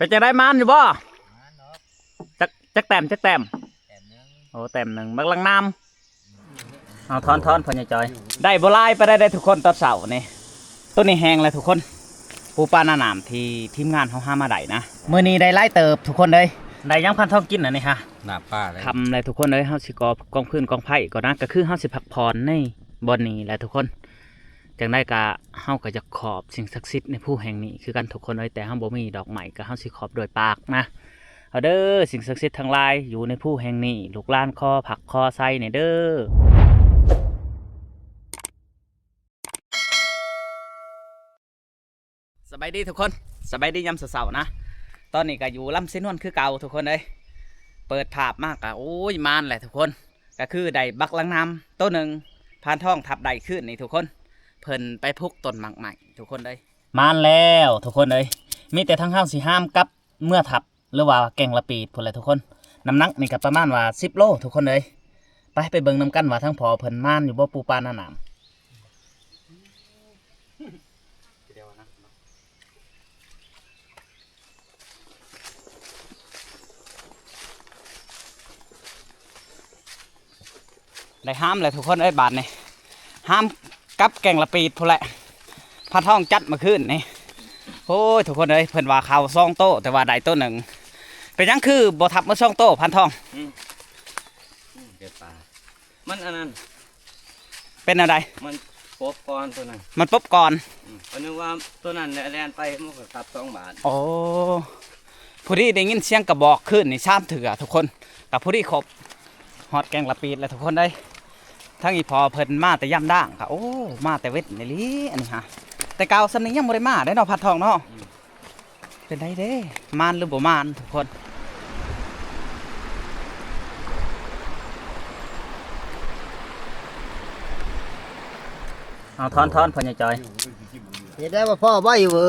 ປັນຈັ່ງໃດ ໝານຢູ່ບໍ່? ຈັກ ຈັກແຕ້ມ ຈັກແຕ້ມ? ແຕ້ມໜຶ່ງ. ໂອ້ ແຕ້ມໜຶ່ງ ບັກລັງນາມ. ເອົາ ທອນ ທອນ ພໍ່ໃຫຍ່ຈອຍ. ໄດ້ບໍ່ຫຼາຍປານໃດເດ້ທຸກຄົນ ຕອນເຊົ້ານີ້. ໂຕນີ້ແຫ້ງແລ້ວທຸກຄົນ ປູປາໜ້າໜາມທີ່ທີມງານເຮົາຫາມາໄດ້ນະ. ມື້ນີ້ໄດ້ຫຼາຍເຕີບທຸກຄົນເອີຍ. ໄດ້ຫຍັງ ພານທອງ ກິນອັນນີ້ຮະ? ໜ້າປາເລີຍ. ຄ່ຳແລ້ວທຸກຄົນເອີຍ ເຮົາຊິກໍ່ກອງຟືນກອງໄຟກ່ອນນະ. ກໍຄືເຮົາຊິພັກຜ່ອນໃນບ່ອນນີ້ແຫຼະທຸກຄົນ. ຈັ່ງໃດກະເຮົາກໍຢາກຂອບສິ່ງສັກສິດໃນພູແຫ່ງນີ້ຄືກັນທຸກຄົນເອີຍ, ແຕ່ເຮົາບໍ່ມີດອກໄມ້ ກະເຮົາຊິຂອບດ້ວຍປາກນະ. ເອົາເດີ ສິ່ງສັກສິດທັງຫຼາຍຢູ່ໃນພູແຫ່ງນີ້ ລູກຫຼານຂໍພັກຂໍໄຊແດ່ເດີ. ສະບາຍດີທຸກຄົນ ສະບາຍດີຍາມເຊົ້າໆນະ. ຕອນນີ້ກໍຢູ່ລຳຊະນວນຄືເກົ່າທຸກຄົນເອີຍ. ເປີດພາບມາກໍ ໂອ້ຍ ມານແຫຼະທຸກຄົນ. ກໍຄືໄດ້ບັກລັງນາມໂຕໜຶ່ງ ພານທອງທັບໄດ້ຄືນນີ້ທຸກຄົນ. ເພິ່ນໄປຜູກຕົ້ນໝາກໄມ້ທຸກຄົນເອີຍ. ມານແລ້ວທຸກຄົນເອີຍ. ມີແຕ່ທາງເຮົາຊິຫາມກັບເມືອທັບ ຫຼືວ່າແກ່ງລະປີດພຸ້ນແຫຼະທຸກຄົນ. ນ້ຳໜັກນີ້ກໍປະມານວ່າສິບໂລທຸກຄົນເອີຍ. ໄປ ໄປເບິ່ງນຳກັນວ່າທາງພໍ່ເພິ່ນມານຢູ່ບໍ່ ປູປາໜ້າໜາມ. ໄດ້ຫາມແລ້ວທຸກຄົນເອີຍ ບາດນີ້ ຫາມກັບແກ່ງລະປີດພຸ້ນແຫຼະ. ພານທອງຈັດເມື່ອຄືນນີ້. ໂອ້ຍ ທຸກຄົນເອີຍ ເພິ່ນວ່າເຂົ້າສອງໂຕ ແຕ່ວ່າໄດ້ໂຕໜຶ່ງ. ເປັນຫຍັງຄືບໍ່ທັບໝົດສອງໂຕ ພານທອງ? ອືມ ເກັບປາ ມັນອັນນັ້ນ ເປັນແນວໃດ? ມັນປົບກ່ອນໂຕນັ້ນ ມັນປົບກ່ອນ. ອືມ ຂ້ອຍນຶກວ່າໂຕນັ້ນແລ່ນໄປ ມັນກໍທັບສອງບາດ. ໂອ້ ພໍດີໄດ້ຍິນສຽງກະບອກຄືນນີ້ສາມເທື່ອທຸກຄົນ ກໍພໍດີຄົບຮອດແກ່ງລະປີດແລ້ວທຸກຄົນເອີຍ. ທາງອີ່ພໍ່ເພິ່ນມາແຕ່ຍາມດາງ ກໍ ໂອ້ ມາແຕ່ເວັນອີ່ຫຼີອັນນີ້ຮະ. ແຕ່ເກົ່າສ່ຳນີ້ຍັງບໍ່ໄດ້ມາເດ້ເນາະ ພານທອງເນາະ. ອືມ ເປັນໃດເດ້ ມານຫຼືບໍ່ມານທຸກຄົນ. ເອົາ ທອນ ທອນ ພໍ່ໃຫຍ່ຈອຍ. ເຮັດໄດ້ບໍ່ພໍບໍ່ ອີເວີ?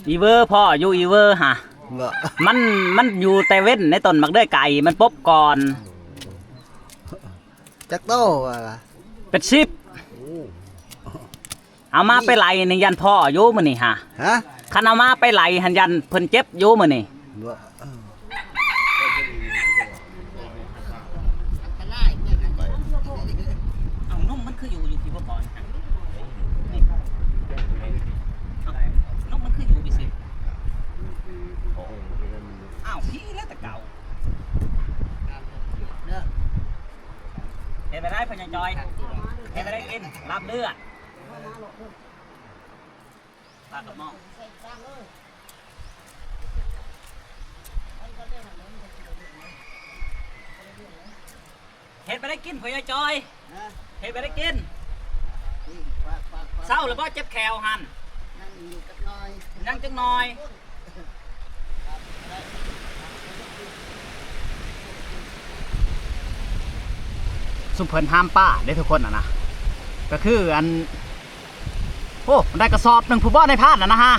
ອີເວີພໍຢູ່ ອີເວີຫະ. ບໍ່ ມັນ ມັນຢູ່ແຕ່ເວັນໃນຕົ້ນໝາກເດືອຍໄກ່ ມັນປົບກ່ອນ. ຈັກໂຕວ່າ? ເປັນສິບ. ໂອ້ ເອົາມາໄປໄລ່ນີ້ຢ້ານພໍຢູ່ມື້ນີ້ຫະ. ຮະ? ຄັນເອົາມາໄປໄລ່ຫັ້ນຢ້ານເພິ່ນເຈັບຢູ່ມື້ນີ້. ບໍ່ ເອົາ ນົມມັນຄືຢູ່ ຢູ່ທີ່ບໍ່ກ່ອນ. ເອົາ ນົມມັນຄືຢູ່ໄປຊິ. ອ້າວ ພີ້ແລ້ວແຕ່ເກົ່າ. ເຮັດໄປໄດ້ ພໍ່ໃຫຍ່ຈອຍ ເຮັດໄປໄດ້ກິນ ລາບເລືອດ ປາກະໝໍ້. ເຮັດໄປໄດ້ກິນ ພໍ່ໃຫຍ່ຈອຍ. ຮະ? ເຮັດໄປໄດ້ກິນ. ເຊົາແລ້ວບໍ່ ເຈັບແຂ້ວຫັ້ນ? ຍັງຢູ່ຈັກໜ່ອຍ ຍັງຈັກໜ່ອຍ. ຊຸມເພິ່ນຫາມປາເດ້ທຸກຄົນ ອັນນະ ກໍຄືອັນ ໂອ້ ໄດ້ກະສອບໜຶ່ງພຸ້ນບໍ່ ນາຍພານ ອັນນະຫະ.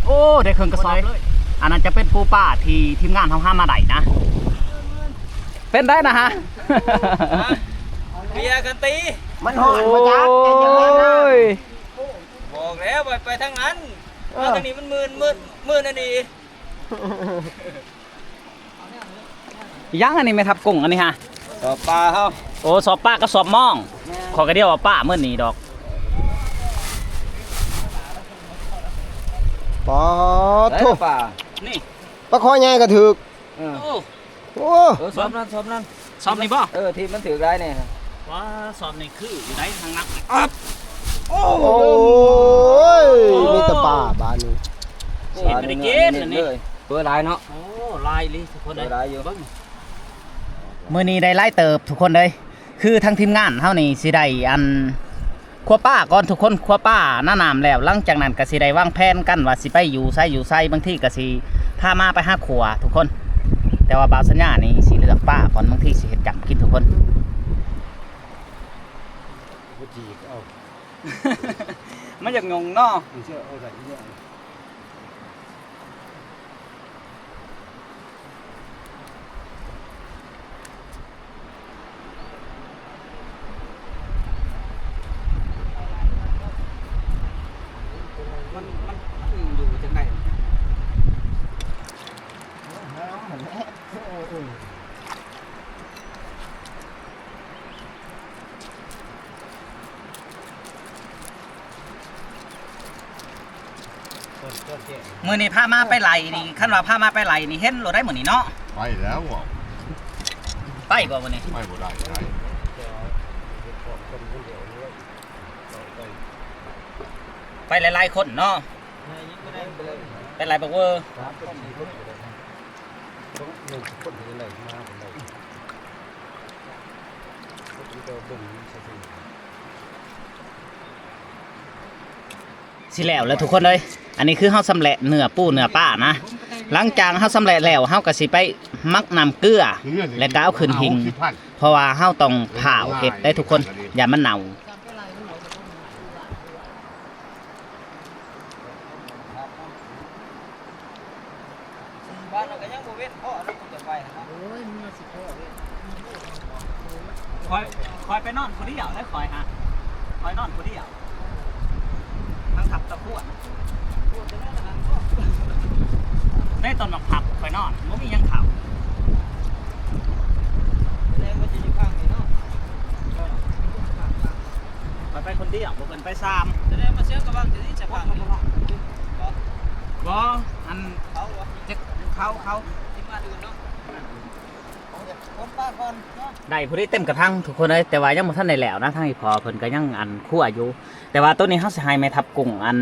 ໂອ້ ໄດ້ເຄິ່ງກະສອບເລີຍ. ອັນນັ້ນຈະເປັນປູປາທີ່ທີມງານເຮົາຫາມາໄດ້ນະ. ເປັນໄດ້ນະຫະ ເບຍກັນຕີ ມັນຮ້ອນບໍ່ຈັກ. ໂອ້ຍ ບອກແລ້ວໄປ ໄປທາງນັ້ນ ເອີ ມາທາງນີ້ມັນມື່ນ ມືດ ມືດອັນນີ້. ຫຍັງອັນນີ້ແມ່ທັບກຸ້ງອັນນີ້ຫະ? ສອບປາເຮົາ. ໂອ້ ສອບປາກັບສອບມອງ. ແມ່ນ ຂ້ອຍກໍດຽວເອົາປາມື້ນີ້ດອກ. ປາໂທ້ ໄດ້ປານີ້ ປາຄໍໃຫຍ່ກໍຖືກ. ເອີ ໂອ້ ໂອ້ ເອີ ສອບນັ້ນ ສອບນັ້ນ. ສອບນີ້ບໍ່? ເອີ ທີ່ມັນຖືກຫຼາຍນີ້. ວ້າ ສອບນີ້ຄືຢູ່ໃນທາງໜັກ. ອັບ ໂອ້ ໂອ້ຍ ມີແຕ່ປາບາດນີ້. ໂອ້ ເຫັນໄດ້ກິນອັນນີ້ ເປີຫຼາຍເນາະ. ໂອ້ ຫຼາຍອີ່ຫຼີທຸກຄົນເອີຍ ເປີຫຼາຍຢູ່. ເບິ່ງ ມື້ນີ້ໄດ້ຫຼາຍເຕີບທຸກຄົນເອີຍ. ຄືທາງທີມງານເຮົານີ້ຊິໄດ້ອັນ ຄົວປາກ່ອນທຸກຄົນ ຄົວປາໜ້ານ້ຳແລ້ວ ຫຼັງຈາກນັ້ນກໍຊິໄດ້ວາງແຜນກັນວ່າຊິໄປຢູ່ໃສຢູ່ໃສ ບາງທີກໍຊິພາມາໄປຫາຂົວທຸກຄົນ. ແຕ່ວ່າບ່າວສັນຍານີ້ຊິເລືອກປາກ່ອນ ບາງທີຊິເຮັດຈ້ຳກິນທຸກຄົນ. ບໍ່ຈີກເອົາ ມັນຢາກຍົງເນາະ. ເອີ ເອົາໄດ້ຢູ່. ມັນ ມັນ ມັນຢູ່ຈັ່ງໃດ? ມື້ນີ້ພາມາໄປໄລ່ນີ້ ຄັນວ່າພາມາໄປໄລ່ນີ້ ເຫັນໂລດໄດ໋ມື້ນີ້ເນາະ. ໄປແລ້ວເວົ້າ ໄປບໍ່ມື້ນີ້? ໄປບໍ່ໄດ້ໄດ໋ ໄປຫຼາຍໆຄົນເນາະ ໄປຫຼາຍບັກເວີ. ຊິແລ້ວແລ້ວທຸກຄົນເອີຍ. ອັນນີ້ຄືເຮົາຊຳແຫຼະເນື້ອປູເນື້ອປານະ. ຫຼັງຈາກເຮົາຊຳແຫຼະແລ້ວ ເຮົາກໍຊິໄປໝັກນ້ຳເກືອ ແລ້ວກໍເອົາຂຶ້ນຫິ້ງ ເພາະວ່າເຮົາຕ້ອງພ້າວເຮັດໄດ໋ທຸກຄົນ ຢ້ານມັນເນົ່າ. ສີ່ບາດແລ້ວກໍຍັງບໍ່ເວັ້ນພໍ້ເນາະ ຜູ້ຈະໄປຫັ້ນເນາະ. ໂອ້ຍ ມັນຊິພໍ້ເດ້. ຂ້ອຍ ຂ້ອຍໄປນອນຜູ້ດຽວເດ້ ຂ້ອຍຫາ ຂ້ອຍນອນຜູ້ດຽວ ທັງທັບຕະພວດ ໄດ້ຕົ້ນໝາກຜັບ ຂ້ອຍນອນ ບໍ່ມີຫຍັງເຂົ້າ. ແສດງວ່າຈະຢູ່ຂ້າງນີ້ເນາະ. ຂ້ອຍໄປຄົນດຽວ ບໍ່ເພິ່ນໄປສາມ. ແສດງວ່າເສືອກະວັງຈະນີ້ຈະພັງນີ້. ບໍ່ ອັນ ເຂົາ ເຂົາ ເຂົາ ທີມງານອື່ນເນາະ. ຄົນປາກ່ອນເນາະ. ໄດ້ພໍດີເຕັມກະຖັງທຸກຄົນເອີຍ ແຕ່ວ່າຍັງບໍ່ທັນໄດ້ແລ້ວນະ. ທາງອີ່ພໍ່ເພິ່ນກະຍັງ ອັນ ຄົວຢູ່ ແຕ່ວ່າໂຕນີ້ເຮົາຊິໃຫ້ແມ່ທັບກຸ້ງ ອັນ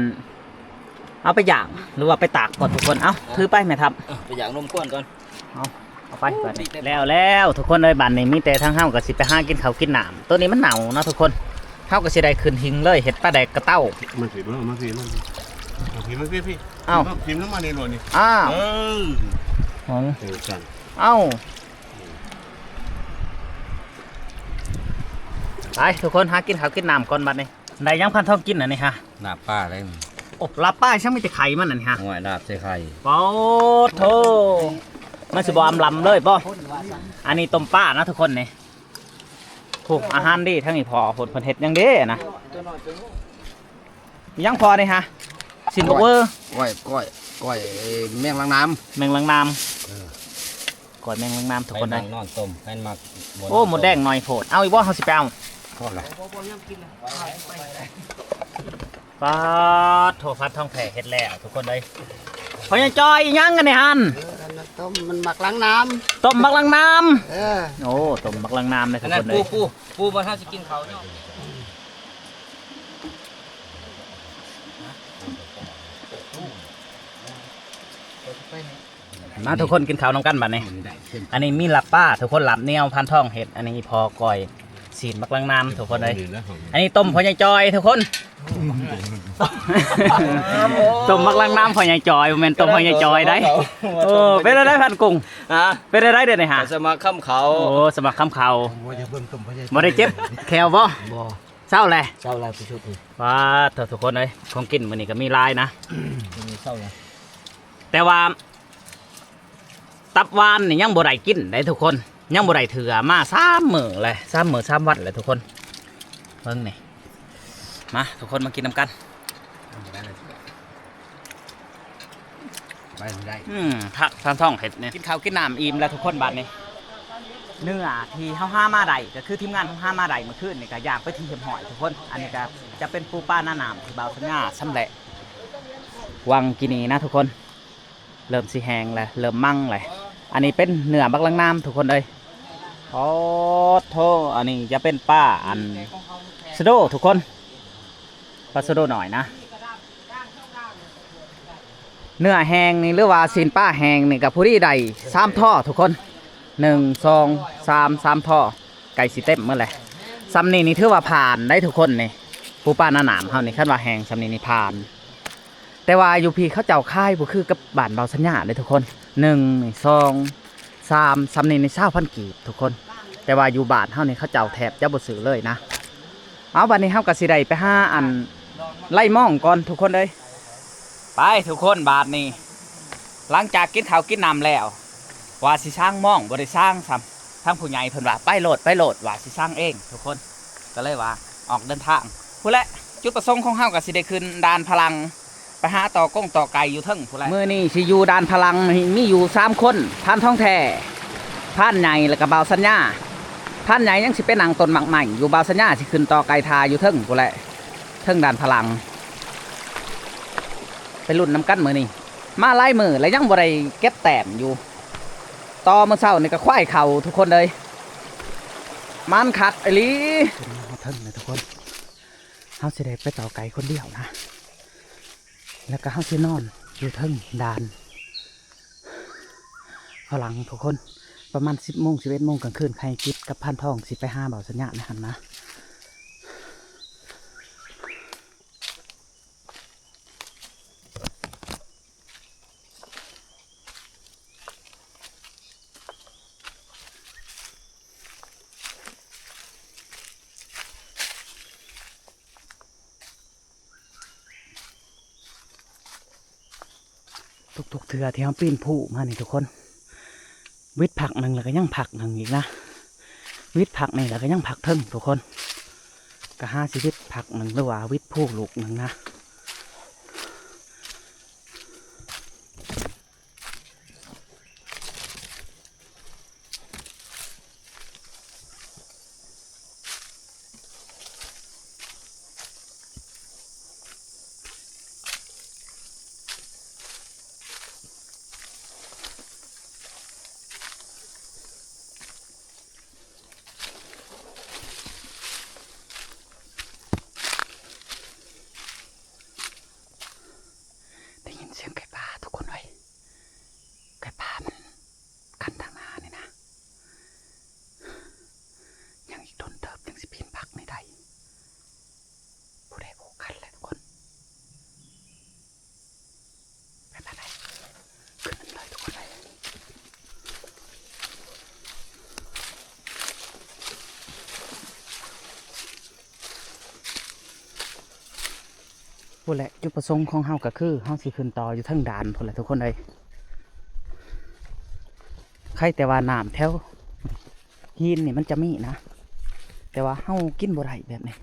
ເອົາໄປຍ່າງ ຫຼືວ່າໄປຕາກກ່ອນທຸກຄົນ. ເອົ້າ ເອີ ຖືໄປແມ່ທັບ ເອີ ໄປຍ່າງນົມຄວນກ່ອນ. ເອົາ ເອົາໄປ ບັດນີ້ແລ້ວແລ້ວທຸກຄົນເອີຍ. ບັດນີ້ມີແຕ່ທາງເຮົາກໍຊິໄປຫາກິນເຂົ້າກິນນ້ຳ. ໂຕນີ້ມັນເນົ່າເນາະທຸກຄົນ ເຮົາກໍຊິໄດ້ຂຶ້ນຫິ້ງເລີຍ ເຮັດປາແດກກະເຕົ້າ. ມັນຊິ ມັນຊິ ມັນຊິ ມັນຊິ ເອົ້າ ຖິ້ມນ້ຳມັນນີ້ໂລດນີ້. ອ້າວ ເອີ ເອີ ເອົ້າ ໄປທຸກຄົນ ຫາກິນເຂົ້າກິນນ້ຳກ່ອນບັດນີ້. ໄດ້ຫຍັງພັນທອງກິນອັນນີ້ຮະ? ລາບປາເດ້. ໂອ້ ລາບປາ ຊ່າງມີແຕ່ໄຂ່ມັນອັນນີ້ຮະ. ໂອ້ຍ ລາບໃສ່ໄຂ່. ປາໂທ້ ມັນຊິບໍ່ອຳລຳເລີຍບໍ່? ອັນນີ້ຕົ້ມປານະທຸກຄົນນີ້. ໂອ້ ອາຫານດີ ທາງອີ່ພໍ່ພຸ້ນ ເພິ່ນເຮັດຫຍັງເດ້ນະ? ຫຍັງພໍນີ້ຮະ? ຊີ້ນບັກເວີ. ກ້ອຍ ກ້ອຍ ກ້ອຍ ກ້ອຍແມງລາງນ້ຳ. ແມງລາງນ້ຳ ເອີ. ກ້ອຍແມງລັງນາມທຸກຄົນເອີຍ. ໄປນັ່ງນອນຕົ້ມ ໃຜມັກ. ໂອ້ ມົດແດງໜ້ອຍໂພດ. ເອົາອີກບໍ່? ເຮົາຊິໄປເອົາ. ພໍລະ. ປາດໂທ້ ພັນທອງແທ້ເຮັດແລ້ວທຸກຄົນເອີຍ. ພໍ່ໃຫຍ່ຈ່ອຍ ອີຫຍັງອັນນີ້ຫັ້ນ? ເອີ ອັນນັ້ນຕົ້ມມັນໝາກລັງນ້ຳ. ຕົ້ມໝາກລັງນ້ຳ. ເອີ. ໂອ້ ຕົ້ມໝາກລັງນ້ຳເດີທຸກຄົນເອີຍ. ປູ ປູ ປູ ບໍ່ ເຮົາຊິກິນເຂົ້າເນາະ. ມາທຸກຄົນ ກິນເຂົ້ານຳກັນບັດນີ້. ອັນນີ້ມີລາບປາທຸກຄົນ ລາບໜຽວ ພັນທອງເຮັດ. ອັນນີ້ພໍ່ກ້ອຍຊີ້ນໝາກລັງນາມທຸກຄົນເອີຍ. ອັນນີ້ຕົ້ມພໍ່ໃຫຍ່ຈ່ອຍທຸກຄົນ. ຕົ້ມໝາກລັງນາມພໍ່ໃຫຍ່ຈ່ອຍ ບໍ່ແມ່ນຕົ້ມພໍ່ໃຫຍ່ຈ່ອຍໃດ. ໂອ້ ເປັນແນວໃດພັນກຸ້ງ? ຮະ? ເປັນແນວໃດດຽວນີ້ຫາ? ສະໝັກຄຳເຂົ້າ. ໂອ້ ສະໝັກຄຳເຂົ້າ. ບໍ່ໄດ້ເຈັບແຂ້ວບໍ່? ບໍ່. ເຊົາແລ້ວ? ເຊົາແລ້ວ ປາດໂທ້ ທຸກຄົນເອີຍ ຂອງກິນມື້ນີ້ກໍມີຫຼາຍນະ. ເຊົາແລ້ວ ແຕ່ວ່າ ຕັບຫວານນີ້ຍັງບໍ່ໄດ້ກິນໄດ໋ທຸກຄົນ ຍັງບໍ່ໄດ້ເທື່ອ. ມາສາມມື້ແລ້ວ ສາມມື້ສາມວັນແລ້ວທຸກຄົນ. ເບິ່ງນີ້ ມາທຸກຄົນມາກິນນຳກັນ. ໄປບໍ່ໄດ້. ອືມ ພັນທອງເຮັດນີ້ ກິນເຂົ້າກິນນ້ຳອີ່ມແລ້ວທຸກຄົນ. ບາດນີ້ເນື້ອທີ່ເຮົາຫາມາໄດ້ ກໍຄືທີມງານເຮົາຫາມາໄດ້ມື້ຄືນນີ້ ກໍຍ່າງໄປທີ່ຮຽບຮ້ອຍທຸກຄົນ. ອັນນີ້ກໍຈະເປັນປູປາໜ້ານ້ຳທີ່ບ່າວສັນຍາຊຳແຫຼະຫວ່າງກີ້ນີ້ນະທຸກຄົນ. ເລີ່ມຊິແຫ້ງແລ້ວ ເລີ່ມມັງແລ້ວ. ອັນນີ້ເປັນເນື້ອບັກລັງນ້ຳທຸກຄົນເອີຍ. ໂອ້ໂທ້ ອັນນີ້ຈະເປັນປາ ອັນ ຊະໂດທຸກຄົນ ປາຊະໂດໜ້ອຍນະ. ເນື້ອແຫ້ງນີ້ ຫຼືວ່າຊີ້ນປາແຫ້ງນີ້ ກໍພໍດີໄດ້ສາມທໍ່ທຸກຄົນ. ໜຶ່ງ ສອງ ສາມ ສາມທໍ່ ໃກ້ຊິເຕັມໝົດແລ້ວ. ຊ່ຳນີ້ນີ້ຖືວ່າຜ່ານໄດ໋ທຸກຄົນນີ້. ປູປາໜ້ານ້ຳເຮົານີ້ ຄັນວ່າແຫ້ງຊ່ຳນີ້ນີ້ຜ່ານ. ແຕ່ວ່າຢູ່ພີ້ເຂົາເຈົ້າຂາຍບໍ່ຄືກັບບ້ານບ່າວສັນຍາເດ້ທຸກຄົນ. ໜຶ່ງ ສອງ ສາມ ຊ່ຳນີ້ນີ້ ຊາວພັນກີບທຸກຄົນ. ແຕ່ວ່າຢູ່ບ້ານເຮົານີ້ ເຂົາເຈົ້າແທບຈະບໍ່ຊື້ເລີຍນະ. ເອົາ ບາດນີ້ເຮົາກໍຊິໄດ້ໄປຫາອັນໄລ່ມອງກ່ອນທຸກຄົນເອີຍ. ໄປທຸກຄົນ ບາດນີ້ ຫຼັງຈາກກິນເຂົ້າກິນນ້ຳແລ້ວ ວ່າຊິສ້າງມອງ ບໍ່ໄດ້ສ້າງຊ້ຳ. ທາງຜູ້ໃຫຍ່ເພິ່ນວ່າ ໄປໂລດ ໄປໂລດ ວ່າຊິສ້າງເອງທຸກຄົນ. ກໍເລີຍວ່າອອກເດີນທາງພຸ້ນແຫຼະ. ຈຸດປະສົງຂອງເຮົາກໍຊິໄດ້ຂຶ້ນດ່ານພະລັງ ໄປຫາຕໍ່ກົງຕໍ່ໄກ່ຢູ່ເທິງພຸ້ນແຫຼະ. ມື້ນີ້ຊິຢູ່ດ່ານພະລັງ ມີຢູ່ສາມຄົນ ພານທອງແທ້ ພານໃຫຍ່ ແລ້ວກໍບ່າວສັນຍາ. ພານໃຫຍ່ຍັງຊິໄປນັ່ງຕົ້ນໝາກໄມ້ຢູ່ ບ່າວສັນຍາຊິຂຶ້ນຕໍ່ໄກ່ຖ້າຢູ່ເທິງພຸ້ນແຫຼະ ເທິງດ່ານພະລັງ. ไปลุ้นนำกันมื้อนี้ มาหลายมื้อแล้วยังบ่ได้เก็บแต้มอยู่ ต่อมื้อเช้านี่ก็ควายเข้าทุกคนเอ้ย มันคักอีหลี มาเทิงแล้วทุกคน เฮาสิได้ไปต่อไก่คนเดียวนะ แล้วก็เฮาสินอนอยู่เทิงด่านฝรั่งทุกคน ประมาณสิบโมง สิบเอ็ดโมงกลางคืน ไข่กิจกับพานทองสิไปหาบ่าวสัญญาในหั่นนะ ทุกๆเทื่อที่เฮาปีนภูมานี่ทุกคน วิดพักหนึ่งแล้วก็ยังพักหนึ่งอีกนะ วิดพักนี่แล้วก็ยังพักเทิงทุกคน ก็หาสิวิดพักหนึ่งหรือว่าวิดภูลูกหนึ่งนะ ได้ยินเสียงไก่ป่าทุกคนเอ้ย ไก่ป่ามันคันทางหน้านี่นะ ยังอีกโดนเติบจั่งสิปีนพักนี่ได้ ผู้ใดผู้คันแหละทุกคน ไปๆๆ ขึ้นเลยทุกคนเลย พู้นแหละ จุดประสงค์ของเฮาก็คือเฮาสิขึ้นต่ออยู่เทิงด่านพู้นแหละทุกคนเอ้ย ใครแต่ว่าน้ำแถวหินนี่มันจะมีนะ แต่ว่าเฮากินบ่ได้แบบนี้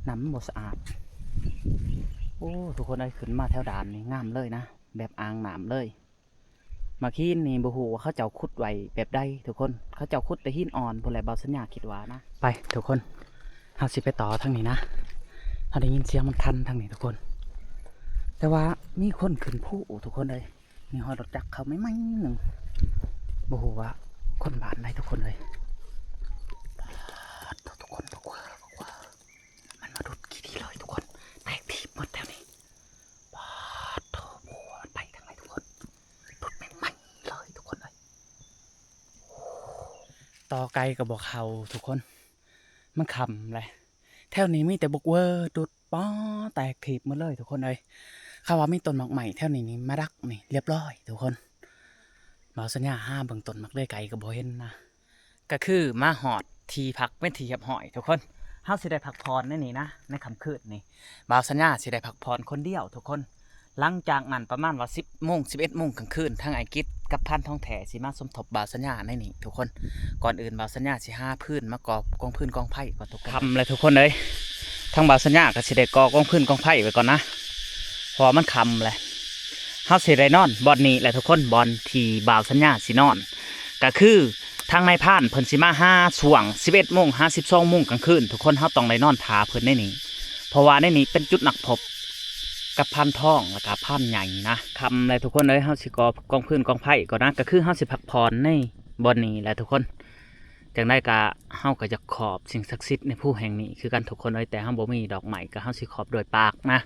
น้ำมันบ่สะอาด โอ้ ทุกคนเอ้ย ขึ้นมาแถวด่านนี่งามเลยนะ แบบอ่างน้ำเลย หมากหินนี่บ่ฮู้ว่าเขาเจ้าขุดไว้แบบใดทุกคน เขาเจ้าขุดแต่หินอ่อนพู้นแหละ บ่าวสัญญาคิดว่านะ ไปทุกคน เฮาสิไปต่อทางนี้นะ เฮาได้ยินเสียงมันคันทางนี้ทุกคน แต่ว่ามีคนขึ้นภูทุกคนเอ้ย มีฮอดรถจักรเข้าใหม่ๆหนึ่ง บ่ฮู้ว่าคนบ้านใดทุกคนเอ้ย ป๊าดโธ่ ทุกคน ทุกคน ทุกคน มันมาดุดขี้ดีเลยทุกคน แตกถีบหมดแถวนี้ ป๊าดโธ่ โอ้ มันไปทางไหนทุกคน ดุดใหม่ๆเลยทุกคนเอ้ย โอ้ ต่อไก่ก็บ่เข้าทุกคน มันค่ำเลย แถวนี้มีแต่บกเวิร์ดุด ป๊าด แตกถีบหมดเลยทุกคนเอ้ย เขาว่ามีต้นหมากไม้แถวนี้นี่มาดักนี่เรียบร้อยทุกคน บ่าวสัญญาหาเบิ่งต้นหมากเลื่อยไก่ก็บ่เห็นนะ ก็คือมาฮอดที่พักเป็นที่เรียบร้อยทุกคน เฮาสิได้พักผ่อนในนี้นะ ในค่ำคืนนี้ บ่าวสัญญาสิได้พักผ่อนคนเดียวทุกคน หลังจากนั้นประมาณว่าสิบโมง สิบเอ็ดโมงกลางคืน ทางอ้ายกิจกับพานทองแท้สิมาสมทบบ่าวสัญญาในนี้ทุกคน ก่อนอื่นบ่าวสัญญาสิหาฟืนมาก่อกองฟืนกองไฟก่อนทุกคน ค่ำแล้วทุกคนเอ้ย ทางบ่าวสัญญาก็สิได้ก่อกองฟืนกองไฟไว้ก่อนนะ เพราะว่ามันค่ำแล้ว เฮาสิได้นอนบ่อนนี้แหละทุกคน บ่อนที่บ่าวสัญญาสินอน ก็คือทางนายพรานเพิ่นสิมาหาช่วงสิบเอ็ดโมงหาสิบสองโมงกลางคืน ทุกคน เฮาต้องได้นอนท่าเพิ่นในนี้ เพราะว่าในนี้เป็นจุดนัดพบกับพรานทองแล้วก็พรานใหญ่นะ ค่ำแล้วทุกคนเอ้ย เฮาสิก่อกองฟืนกองไฟก่อนนะ ก็คือเฮาสิพักผ่อนในบ่อนนี้แหละทุกคน จั่งใดก็เฮาก็อยากขอบสิ่งศักดิ์สิทธิ์ในภูแห่งนี้คือกันทุกคนเอ้ย แต่เฮาบ่มีดอกไม้ ก็เฮาสิขอบด้วยปากนะ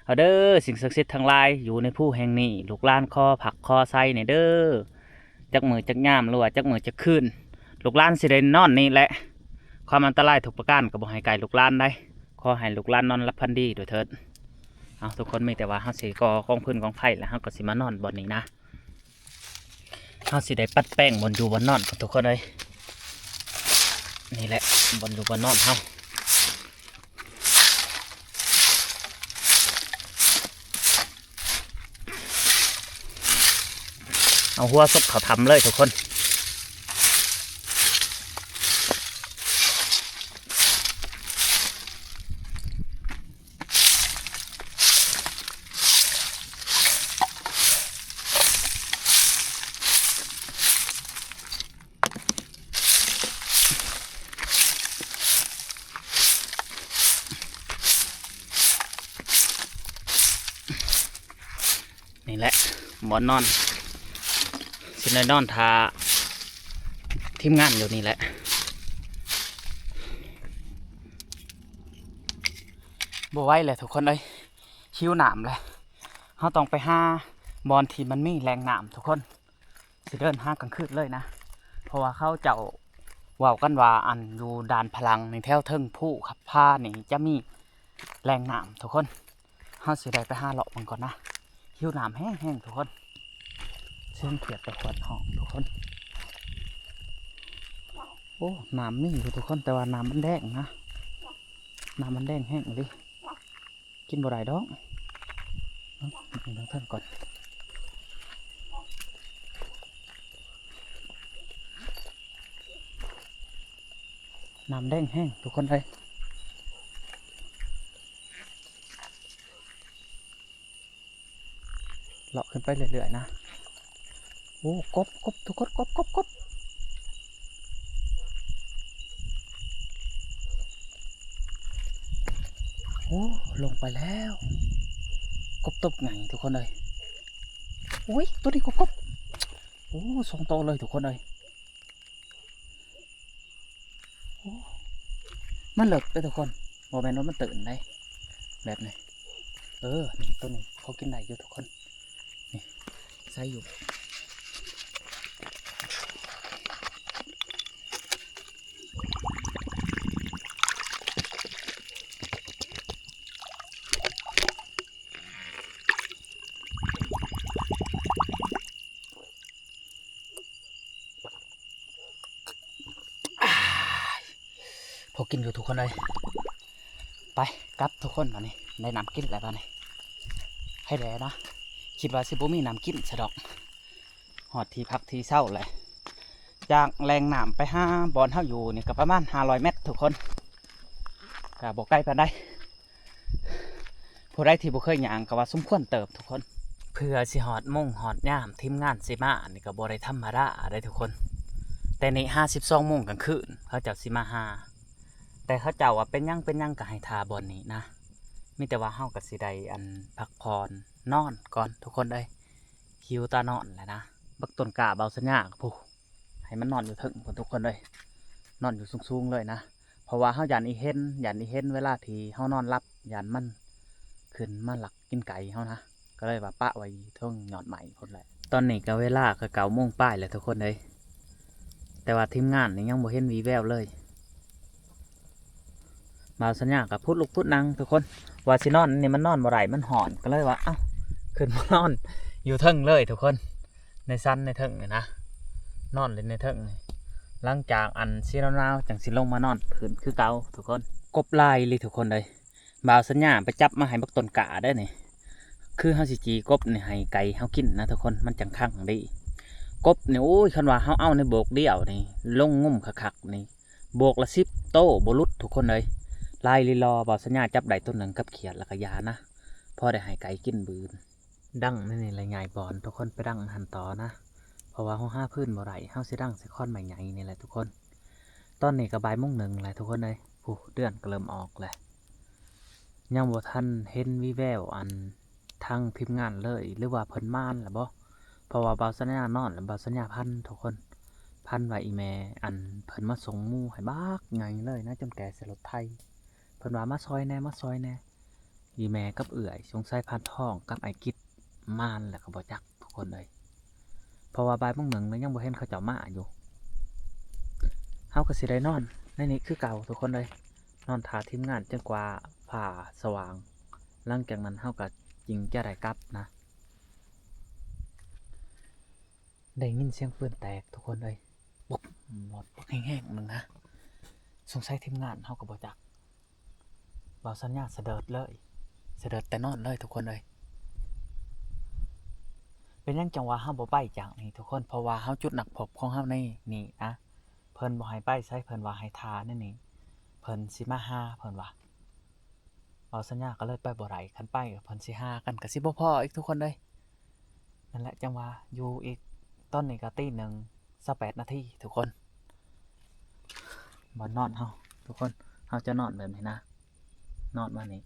เอาเด้อ สิ่งศักดิ์สิทธิ์ทั้งหลายอยู่ในภูแห่งนี้ ลูกหลานขอพักขออาศัยแหน่เด้อ จักมื้อจักยาม หรือว่าจักมื้อจักคืน ลูกหลานสิได้นอนนี่แหละ ความอันตรายทุกประการก็บ่ให้ใกล้ลูกหลานได้ ขอให้ลูกหลานนอนหลับฝันดีด้วยเถิด เอาทุกคน มีแต่ว่าเฮาสิก่อกองฟืนกองไฟ แล้วเฮาก็สิมานอนบ่อนนี้นะ เฮาสิได้ปัดแป้งบ่อนอยู่บ่อนนอนทุกคนเอ้ย นี่แหละบ่อนอยู่บ่อนนอนเฮา เอาหัวซกเข้าถ้ำเลยทุกคน ບ່ອນນອນ ຊິໄດ້ນອນຖ້າທີມງານຢູ່ນີ້ແຫຼະ. ບໍ່ໄຫວແລ້ວທຸກຄົນເອີຍ, ຫິວນ້ຳແລ້ວ. ເຮົາຕ້ອງໄປຫາບ່ອນທີ່ມັນມີແຫຼ່ງນ້ຳທຸກຄົນ. ຊິເດີນຫາກາງຄືນເລີຍນະ ເພາະວ່າເຂົາເຈົ້າເວົ້າກັນວ່າ ອັນຢູ່ດ່ານພະລັງນີ້ ແຖວເທິງພູຂັບພານີ້ຈະມີແຫຼ່ງນ້ຳທຸກຄົນ. ເຮົາຊິໄດ້ໄປຫາເລາະເບິ່ງກ່ອນນະ, ຫິວນ້ຳແຮງໆທຸກຄົນ. ສຽງຂຽດຕະຂວດຮ້ອງທຸກຄົນ. ໂອ້ ນ້ຳມີຢູ່ທຸກຄົນ, ແຕ່ວ່ານ້ຳມັນແດງນະ, ນ້ຳມັນແດງແຮງອີ່ຫຼີ. ກິນບໍ່ໄດ້ດອກ. ເບິ່ງທາງເທິງກ່ອນ. ນ້ຳແດງແຮງທຸກຄົນເອີຍ. ເລາະຂຶ້ນໄປເລື້ອຍໆນະ. ໂອ້ ກົບ ກົບ ທຸກຄົນ ກົບ ກົບ ກົບ. ໂອ້ ລົງໄປແລ້ວ. ກົບຕົບໃຫຍ່ທຸກຄົນເອີຍ. ໂອ້ຍ ໂຕນີ້ກໍກົບ. ໂອ້ ສອງໂຕເລີຍທຸກຄົນເອີຍ. ໂອ້ ມັນເລິກເດ້ທຸກຄົນ, ບໍ່ແມ່ນວ່າມັນຕື້ນໄດ໋ ແບບນີ້. ເອີ ນີ້ ໂຕນີ້ພໍກິນໄດ້ຢູ່ທຸກຄົນ. ນີ້ ໃສ່ຢູ່. ພໍກິນຢູ່ທຸກຄົນເອີຍ. ໄປ ກັບທຸກຄົນບາດນີ້, ໄດ້ນ້ຳກິນແລ້ວບາດນີ້. ໃຫ້ແດ່ນະ, ຄິດວ່າຊິບໍ່ມີນ້ຳກິນຊະດອກ. ຮອດທີ່ພັກທີ່ເຊົາແລ້ວ. ຈາກແຫຼ່ງນ້ຳໄປຫາບ່ອນເຮົາຢູ່ນີ້ກໍປະມານຫ້າຮ້ອຍແມັດທຸກຄົນ, ກໍບໍ່ໄກປານໃດ. ຜູ້ໃດທີ່ບໍ່ເຄີຍຍ່າງກໍວ່າສົມຄວນເຕີບທຸກຄົນ. ເພື່ອຊິຮອດໂມງຮອດຍາມທີມງານຊິມານີ້ກໍບໍ່ໄດ້ທຳມະດາເດ້ທຸກຄົນ. ແຕ່ນີ້ຫາສິບສອງໂມງກາງຄືນເຂົາເຈົ້າຊິມາຫາ, ແຕ່ເຂົາເຈົ້າວ່າເປັນຫຍັງເປັນຫຍັງກໍໃຫ້ຖ້າບ່ອນນີ້ນະ. ມີແຕ່ວ່າເຮົາກໍຊິໄດ້ ອັນ ພັກຜ່ອນນອນກ່ອນທຸກຄົນເອີຍ. ຫິວຕານອນແລ້ວນະ. ບັກຕົ້ນກ້າເບົາສັນຍາພຸ້ນ ໃຫ້ມັນນອນຢູ່ເທິງພຸ້ນທຸກຄົນເອີຍ, ນອນຢູ່ສູງໆເລີຍນະ. ເພາະວ່າເຮົາຢ້ານອີເຫັນ, ຢ້ານອີເຫັນເວລາທີ່ເຮົານອນຫຼັບ, ຢ້ານມັນຂຶ້ນມາລັກກິນໄກ່ເຮົານະ, ກໍເລີຍວ່າປະໄວ້ເທິງຍອດໄມ້ພຸ້ນແຫຼະ. ຕອນນີ້ກໍເວລາກໍເກົ້າໂມງປາຍແລ້ວທຸກຄົນເອີຍ, ແຕ່ວ່າທີມງານນີ້ຍັງບໍ່ເຫັນວີ່ແວວເລີຍ. ບ່າວສັນຍາກໍຜຸດລຸກຜຸດນັ່ງທຸກຄົນ, ວ່າຊິນອນນີ້ມັນນອນບໍ່ໄດ້ ມັນຮ້ອນ, ກໍເລີຍວ່າ ເອົ້າ ຂຶ້ນມານອນຢູ່ເທິງເລີຍທຸກຄົນ, ໃນຊັນໃນເທິງນີ້ນະ, ນອນຫຼິ້ນໃນເທິງນີ້. ຫຼັງຈາກ ອັນ ຊິໜາວໆ ຈັ່ງຊິລົງມານອນພື້ນຄືເກົ່າທຸກຄົນ. ກົບຫຼາຍອີ່ຫຼີທຸກຄົນເອີຍ. ບ່າວສັນຍາໄປຈັບມາໃຫ້ບັກຕົ້ນກ້າເດ້ນີ້, ຄືເຮົາຊິຈີ່ກົບນີ້ໃຫ້ໄກ່ເຮົາກິນນະທຸກຄົນ, ມັນຈັ່ງຄັງດີ. ກົບນີ້ ໂອ້ຍ ຄັນວ່າເຮົາເອົາໃນໂບກດຽວນີ້ ລົງງຸ້ມຄັກໆນີ້ ບວກລະສິບໂຕບໍ່ຫຼຸດທຸກຄົນເອີຍ. ຫຼາຍລີລໍ, ບ່າວສັນຍາຈັບໄດ້ໂຕໜຶ່ງກັບຂຽດ ແລ້ວກໍຢານະ, ພໍໄດ້ໃຫ້ໄກ່ກິນມື້ອື່ນ. ດັງໃນນີ້ລະ ຍ້າຍບ່ອນທຸກຄົນ, ໄປດັງຫັ້ນຕໍ່ນະ, ເພາະວ່າເຮົາຫາພື້ນບໍ່ໄດ້, ເຮົາຊິດັງໃສ່ຂອນໄມ້ໃຫຍ່ນີ້ແຫຼະທຸກຄົນ. ຕອນນີ້ກໍບ່າຍໂມງໜຶ່ງແລ້ວທຸກຄົນເອີຍ. ຜູ້ ເດືອນກໍເລີ່ມອອກແລ້ວ. ຍັງບໍ່ທັນເຫັນວີ່ແວວ ອັນ ທາງທີມງານເລີຍ ຫຼືວ່າເພິ່ນມາແລ້ວບໍ? ເພາະວ່າບ່າວສັນຍານອນແລ້ວ ບ່າວສັນຍາຝັນທຸກຄົນ, ຝັນວ່າອີ່ແມ່ ອັນ ເພິ່ນມາສົ່ງໝູໃຫ້ບັກໃຫຍ່ເລີຍນະ, ຈົນແກ່ໃສ່ລົດໄຖ. ເພິ່ນວ່າ ມາຊ່ອຍແດ່ ມາຊ່ອຍແດ່. ອີ່ແມ່ກັບເອື້ອຍ ສົງໄສພານທອງກັບອ້າຍກິດມາແລ້ວກໍບໍ່ຈັກ ທຸກຄົນເອີຍ. ເພາະວ່າບ່າຍໂມງໜຶ່ງແລ້ວ ຍັງບໍ່ເຫັນເຂົາເຈົ້າມາຢູ່. ເຮົາກໍຊິໄດ້ນອນໃນນີ້ຄືເກົ່າທຸກຄົນເອີຍ, ນອນຖ້າທີມງານຈົນກວ່າຟ້າສະຫວ່າງ. ຫຼັງຈາກນັ້ນເຮົາກໍຈຶ່ງຈະໄດ້ກັບນະ. ໄດ້ຍິນສຽງປືນແຕກທຸກຄົນເອີຍ, ປຶບ ປຶບແຮງໆໜຶ່ງນະ. ສົງໄສທີມງານເຮົາກໍບໍ່ຈັກ. ບ່າວສັນຍາສະເດີດເລີຍ, ສະເດີດແຕ່ນອນເລີຍທຸກຄົນເອີຍ. ເປັນຫຍັງຈັ່ງວ່າເຮົາບໍ່ໄປຈາກນີ້ທຸກຄົນ? ເພາະວ່າເຮົາ ຈຸດນັດພົບຂອງເຮົາໃນນີ້ນະ, ເພິ່ນບໍ່ໃຫ້ໄປໃສ, ເພິ່ນວ່າໃຫ້ຖ້າໃນນີ້, ເພິ່ນຊິມາຫາ ເພິ່ນວ່າ. ບ່າວສັນຍາກໍເລີຍໄປບໍ່ໄດ້, ຄັນໄປກໍເພິ່ນຊິຫາກັນ ກໍຊິບໍ່ພໍອີກທຸກຄົນເອີຍ. ນັ້ນແຫຼະ ຈັ່ງວ່າຢູ່ອີກ, ຕອນນີ້ກໍຕີໜຶ່ງ ຊາວແປດນາທີທຸກຄົນ. ບ່ອນນອນເຮົາທຸກຄົນ, ເຮົາຈະນອນແບບນີ້ນະ, ນອນມານີ້,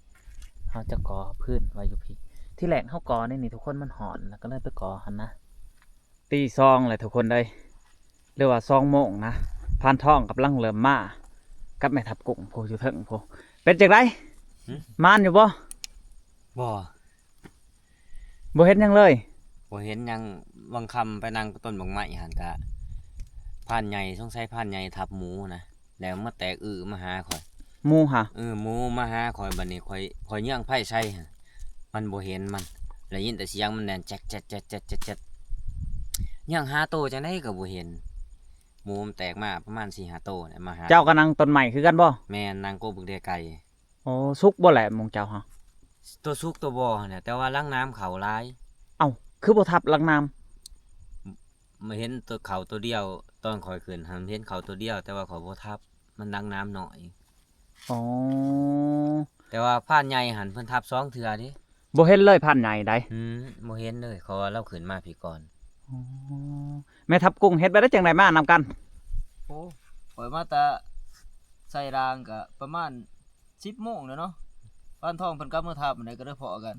ເຮົາຈະກໍ່ພື້ນໄວ້ຢູ່ພີ້. ທີແລກເຮົາກໍ່ນີ້ນີ້ ທຸກຄົນ ມັນຮ້ອນ ແລ້ວກໍເລີຍໄປກໍ່ຫັ້ນນະ. ຕີສອງແລ້ວທຸກຄົນເອີຍ ຫຼືວ່າສອງໂມງນະ ພານທອງກຳລັງເລີ່ມມາກັບແມ່ທັບກຸ້ງຜູ້ຢູ່ເທິງຜູ້. ເປັນຈັ່ງໃດ? ຫຶ? ມານຢູ່ບໍ່? ບໍ່ ບໍ່ເຫັນຫຍັງເລີຍ? ບໍ່ເຫັນຫຍັງ. ຫວ່າງຄ່ຳໄປນັ່ງຕົ້ນບັກໄມ້ຫັ້ນ ກະພານໃຫຍ່ ສົງໄສພານໃຫຍ່ທັບໝູນະ ແລ້ວມາແຕກອືມາຫາຂ້ອຍ. ໝູຫະ? ເອີ ໝູມາຫາຂ້ອຍ. ບັດນີ້ຂ້ອຍ ຂ້ອຍເຍືອງໄຟໃສ່ ມັນບໍ່ເຫັນມັນ ໄດ້ຍິນແຕ່ສຽງມັນແລ່ນແຈັດໆໆໆ ເຍືອງຫາໂຕຈັ່ງໃດກໍບໍ່ເຫັນ. ໝູມັນແຕກມາປະມານສີ່ຫ້າໂຕແຫຼະ ມາຫາ. ເຈົ້າກໍນັ່ງຕົ້ນໄມ້ຄືກັນບໍ່? ແມ່ນ, ນັ່ງກົກບັກເດຍໄກ່. ໂອ້ ສຸກບໍ່ແຫຼະໝູເຈົ້າຫະ? ຕົວສຸກຕົວບໍ່ຫັ້ນແຫຼະ ແຕ່ວ່າຫຼັງນ້ຳເຂົ້າຫຼາຍ. ເອົ້າ ຄືບໍ່ທັບຫຼັງນ້ຳ? ມ- ມາເຫັນຕົວເຂົ້າຕົວດຽວ ຕອນຂ້ອຍຂຶ້ນຫັ້ນເຫັນເຂົ້າຕົວດຽວ ແຕ່ວ່າຂ້ອຍບໍ່ທັບ ມັນຫຼັງນ້ຳໜ້ອຍ. ອໍ ແຕ່ວ່າພານໃຫຍ່ຫັ້ນເພິ່ນທັບສອງເທື່ອເດ້. ບໍ່ເຫັນເລີຍພານໃຫຍ່ໃດ? ອືມ ບໍ່ເຫັນເລີຍ ເພາະວ່າລາວຂຶ້ນມາພີ້ກ່ອນ. ອໍ ແມ່ທັບກຸ້ງເຮັດໄປໄດ້ຈັ່ງໃດມານຳກັນ? ໂອ້ ຂ້ອຍມາແຕ່ໄຊລາງກະປະມານສິບໂມງແລ້ວເນາະ ພານທອງເພິ່ນກັບມາທັບຫັ້ນແຫຼະ ກໍເລີຍພໍ້ກັນ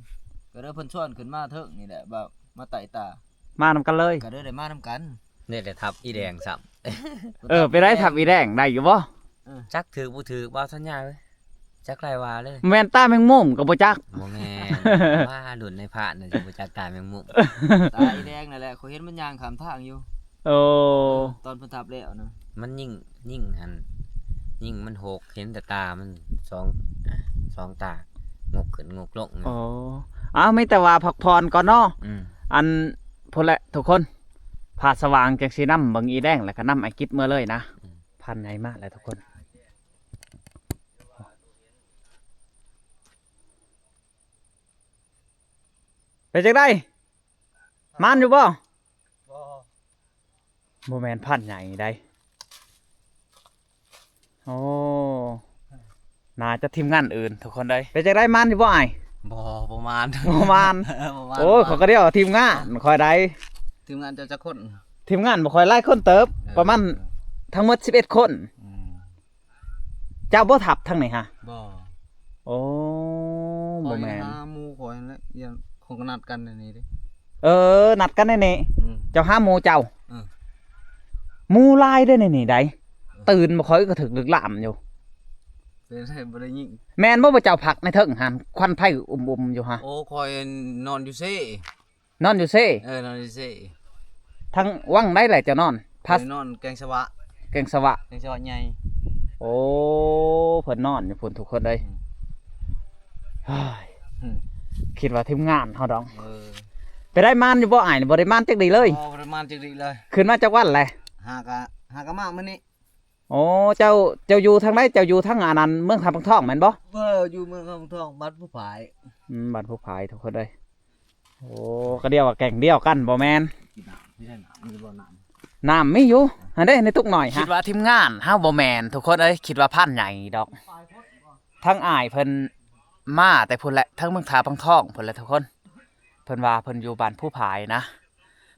ກໍເລີຍເພິ່ນຊວນຂຶ້ນມາເທິງນີ້ແຫຼະ ວ່າມາໄຕ່ຕາ ມານຳກັນເລີຍ ກໍເລີຍໄດ້ມານຳກັນ. ນີ້ແຫຼະທັບອີແດງຊ້ຳ. ເອີ ໄປໄດ້ທັບອີແດງໄດ້ຢູ່ບໍ່? ເອີ ຈັກຖືກບໍ່ຖືກ ບ່າວສັນຍາເອີຍ ຈັກຫຼາຍວ່າເລີຍ. ແມ່ນຕາແມງມຸມກໍບໍ່ຈັກ. ບໍ່ແມ່ນ ວ່າລຸ້ນໃນພານນະ ຊິບໍ່ຈັກຕາແມງມຸມ. ຕາອີແດງນັ້ນແຫຼະ ຂ້ອຍເຫັນມັນຍ່າງຂ້າມທາງຢູ່. ໂອ້ ຕອນເພິ່ນທັບແລ້ວນະ ມັນຍິງ ຍິງຫັ້ນ ຍິງມັນຫົກ ເຫັນແຕ່ຕາມັນສອງ ສອງຕາ ງົກຂຶ້ນງົກລົງ. ໂອ້ ເອົາ ມີແຕ່ວ່າພັກຜ່ອນກ່ອນເນາະ. ອືມ ອັນ ພຸ້ນແຫຼະທຸກຄົນ ຟ້າສະຫວ່າງຈັ່ງຊິນຳເບິ່ງອີແດງ ແລ້ວກໍນຳໄອ້ກິດເມືອເລີຍນະ. ອືມ ພານໃຫຍ່ມາແລ້ວທຸກຄົນ. ເປັນຈັ່ງໃດ? ມານຢູ່ບໍ່? ບໍ່ ບໍ່ແມ່ນພານໃຫຍ່ໃດ. ໂອ້ ໜ້າຈະທີມງານອື່ນທຸກຄົນເອີຍ. ເປັນຈັ່ງໃດ ມານຢູ່ບໍ່ອ້າຍ? ບໍ່ ບໍ່ມານ ບໍ່ມານ. ບໍ່ມານ ໂອ້ຍ ບໍ່ມານ ຂ້ອຍກໍດຽວທີມງານຂ້ອຍໃດ. ທີມງານເຈົ້າຈັກຄົນ? ທີມງານບໍ່ຄ່ອຍຫຼາຍຄົນເຕີບ ເອີ ປະມານທັງໝົດສິບເອັດຄົນ. ອືມ ເຈົ້າບໍ່ທັບທາງນີ້ຫະ? ບໍ່. ໂອ້ ບໍ່ແມ່ນ ຂ້ອຍຫາໝູ່ຂ້ອຍຫັ້ນແຫຼະ ຢ່າງ ເຂົາກໍນັດກັນໃນນີ້ເດ້. ເອີ ນັດກັນໃນນີ້. ອືມ ເຈົ້າຫາໝູ່ເຈົ້າ. ເອີ ໝູ່ຫຼາຍເດ້ໃນນີ້ໃດ. ເອີ ຕື່ນບໍ່ ຂ້ອຍກໍຖືກລຶກລາມຢູ່. ເປັນໄດ ບໍ່ໄດ້ຍິງ? ແມ່ນບໍ່ ວ່າເຈົ້າພັກໃນເທິງຫັ້ນ ຄວັນໄຟອຸ່ມໆຢູ່ຫະ? ໂອ້ ຂ້ອຍນອນຢູ່ເຊ. ນອນຢູ່ເຊ? ເອີ ນອນຢູ່ເຊ. ທາງວັງໃດແຫຼະເຈົ້ານອນ? ພັດ ຂ້ອຍນອນແກງສະຫວະ ແກງສະຫວະ ແກງສະຫວະໃຫຍ່. ໂອ້ ເພິ່ນນອນຢູ່ພຸ້ນທຸກຄົນເອີຍ. ອືມ ເຮີ້ຍ ອືມ ຄິດວ່າທີມງານເຮົາດອກ. ເອີ ໄປໄດ້ມານຢູ່ບໍ່ອ້າຍ? ບໍ່ໄດ້ມານຈັກດີ້ເລີຍ. ບໍ່ ບໍ່ໄດ້ມານຈັກດີ້ເລີຍ. ຂຶ້ນມາຈັກວັນແຫຼະ? ຫາກະ ຫາກະມາມື້ນີ້. ໂອ້ ເຈົ້າ ເຈົ້າຢູ່ທາງໃດ? ເຈົ້າຢູ່ທາງອັນນັ້ນ ເມືອງທ່າປາງທອງແມ່ນບໍ່? ເອີ ຢູ່ເມືອງທ່າປາງທອງ ບ້ານພູຜາຍ. ອືມ ບ້ານພູຜາຍ ທຸກຄົນເອີຍ. ໂອ້ ກໍດຽວວ່າແກ້ງດຽວກັນບໍ່ແມ່ນ. ກິນນ້ຳ ມີແຕ່ນ້ຳ ມີບໍ່ນ້ຳ? ນ້ຳມີຢູ່ ຫັ້ນເດ້ ໃນຕຸກໜ້ອຍ. ຄິດວ່າທີມງານເຮົາບໍ່ແມ່ນ ທຸກຄົນເອີຍ ຄິດວ່າພານໃຫຍ່ດອກ. ທັງອ້າຍເພິ່ນມາແຕ່ພຸ້ນແຫຼະ ທັງເມືອງທ່າປາງທອງພຸ້ນແຫຼະທຸກຄົນ. ເພິ່ນວ່າເພິ່ນຢູ່ບ້ານພູຜາຍນະ.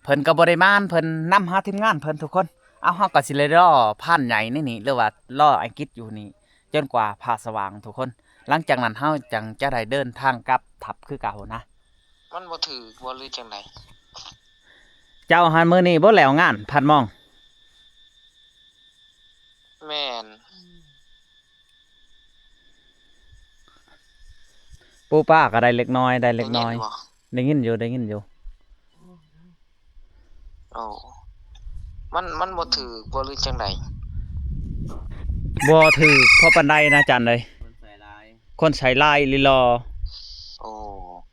ເພິ່ນກໍບໍ່ໄດ້ມານ ເພິ່ນນຳຫາທີມງານເພິ່ນທຸກຄົນ. ເອົາ ເຮົາກໍຊິໄດ້ລໍພານໃຫຍ່ໃນນີ້ ຫຼືວ່າລໍອ້າຍກິດຢູ່ນີ້ ຈົນກວ່າຟ້າສະຫວ່າງທຸກຄົນ. ຫຼັງຈາກນັ້ນເຮົາຈັ່ງຈະໄດ້ເດີນທາງກັບທັບຄືເກົ່ານະ. ມັນບໍ່ຖືກບໍ່ ຫຼືຈັ່ງໃດ? ເຈົ້າຫັ້ນມື້ນີ້ບໍ່ແລ້ວງານພັນມອງ? ແມ່ນ. ປູປາກໍໄດ້ເລັກນ້ອຍ ໄດ້ເລັກນ້ອຍ. ໄດ້ຍິນບໍ່? ໄດ້ຍິນຢູ່ ໄດ້ຍິນຢູ່. ໂອ້ ມັນ ມັນບໍ່ຖືກບໍ່ ຫຼືຈັ່ງໃດ? ບໍ່ຖືກພໍປານໃດນະ ຈັນເອີຍ. ຄົນໃສ່ຫຼາຍ ຄົນໃສ່ຫຼາຍອີ່ຫຼີຫຼໍ. ໂອ້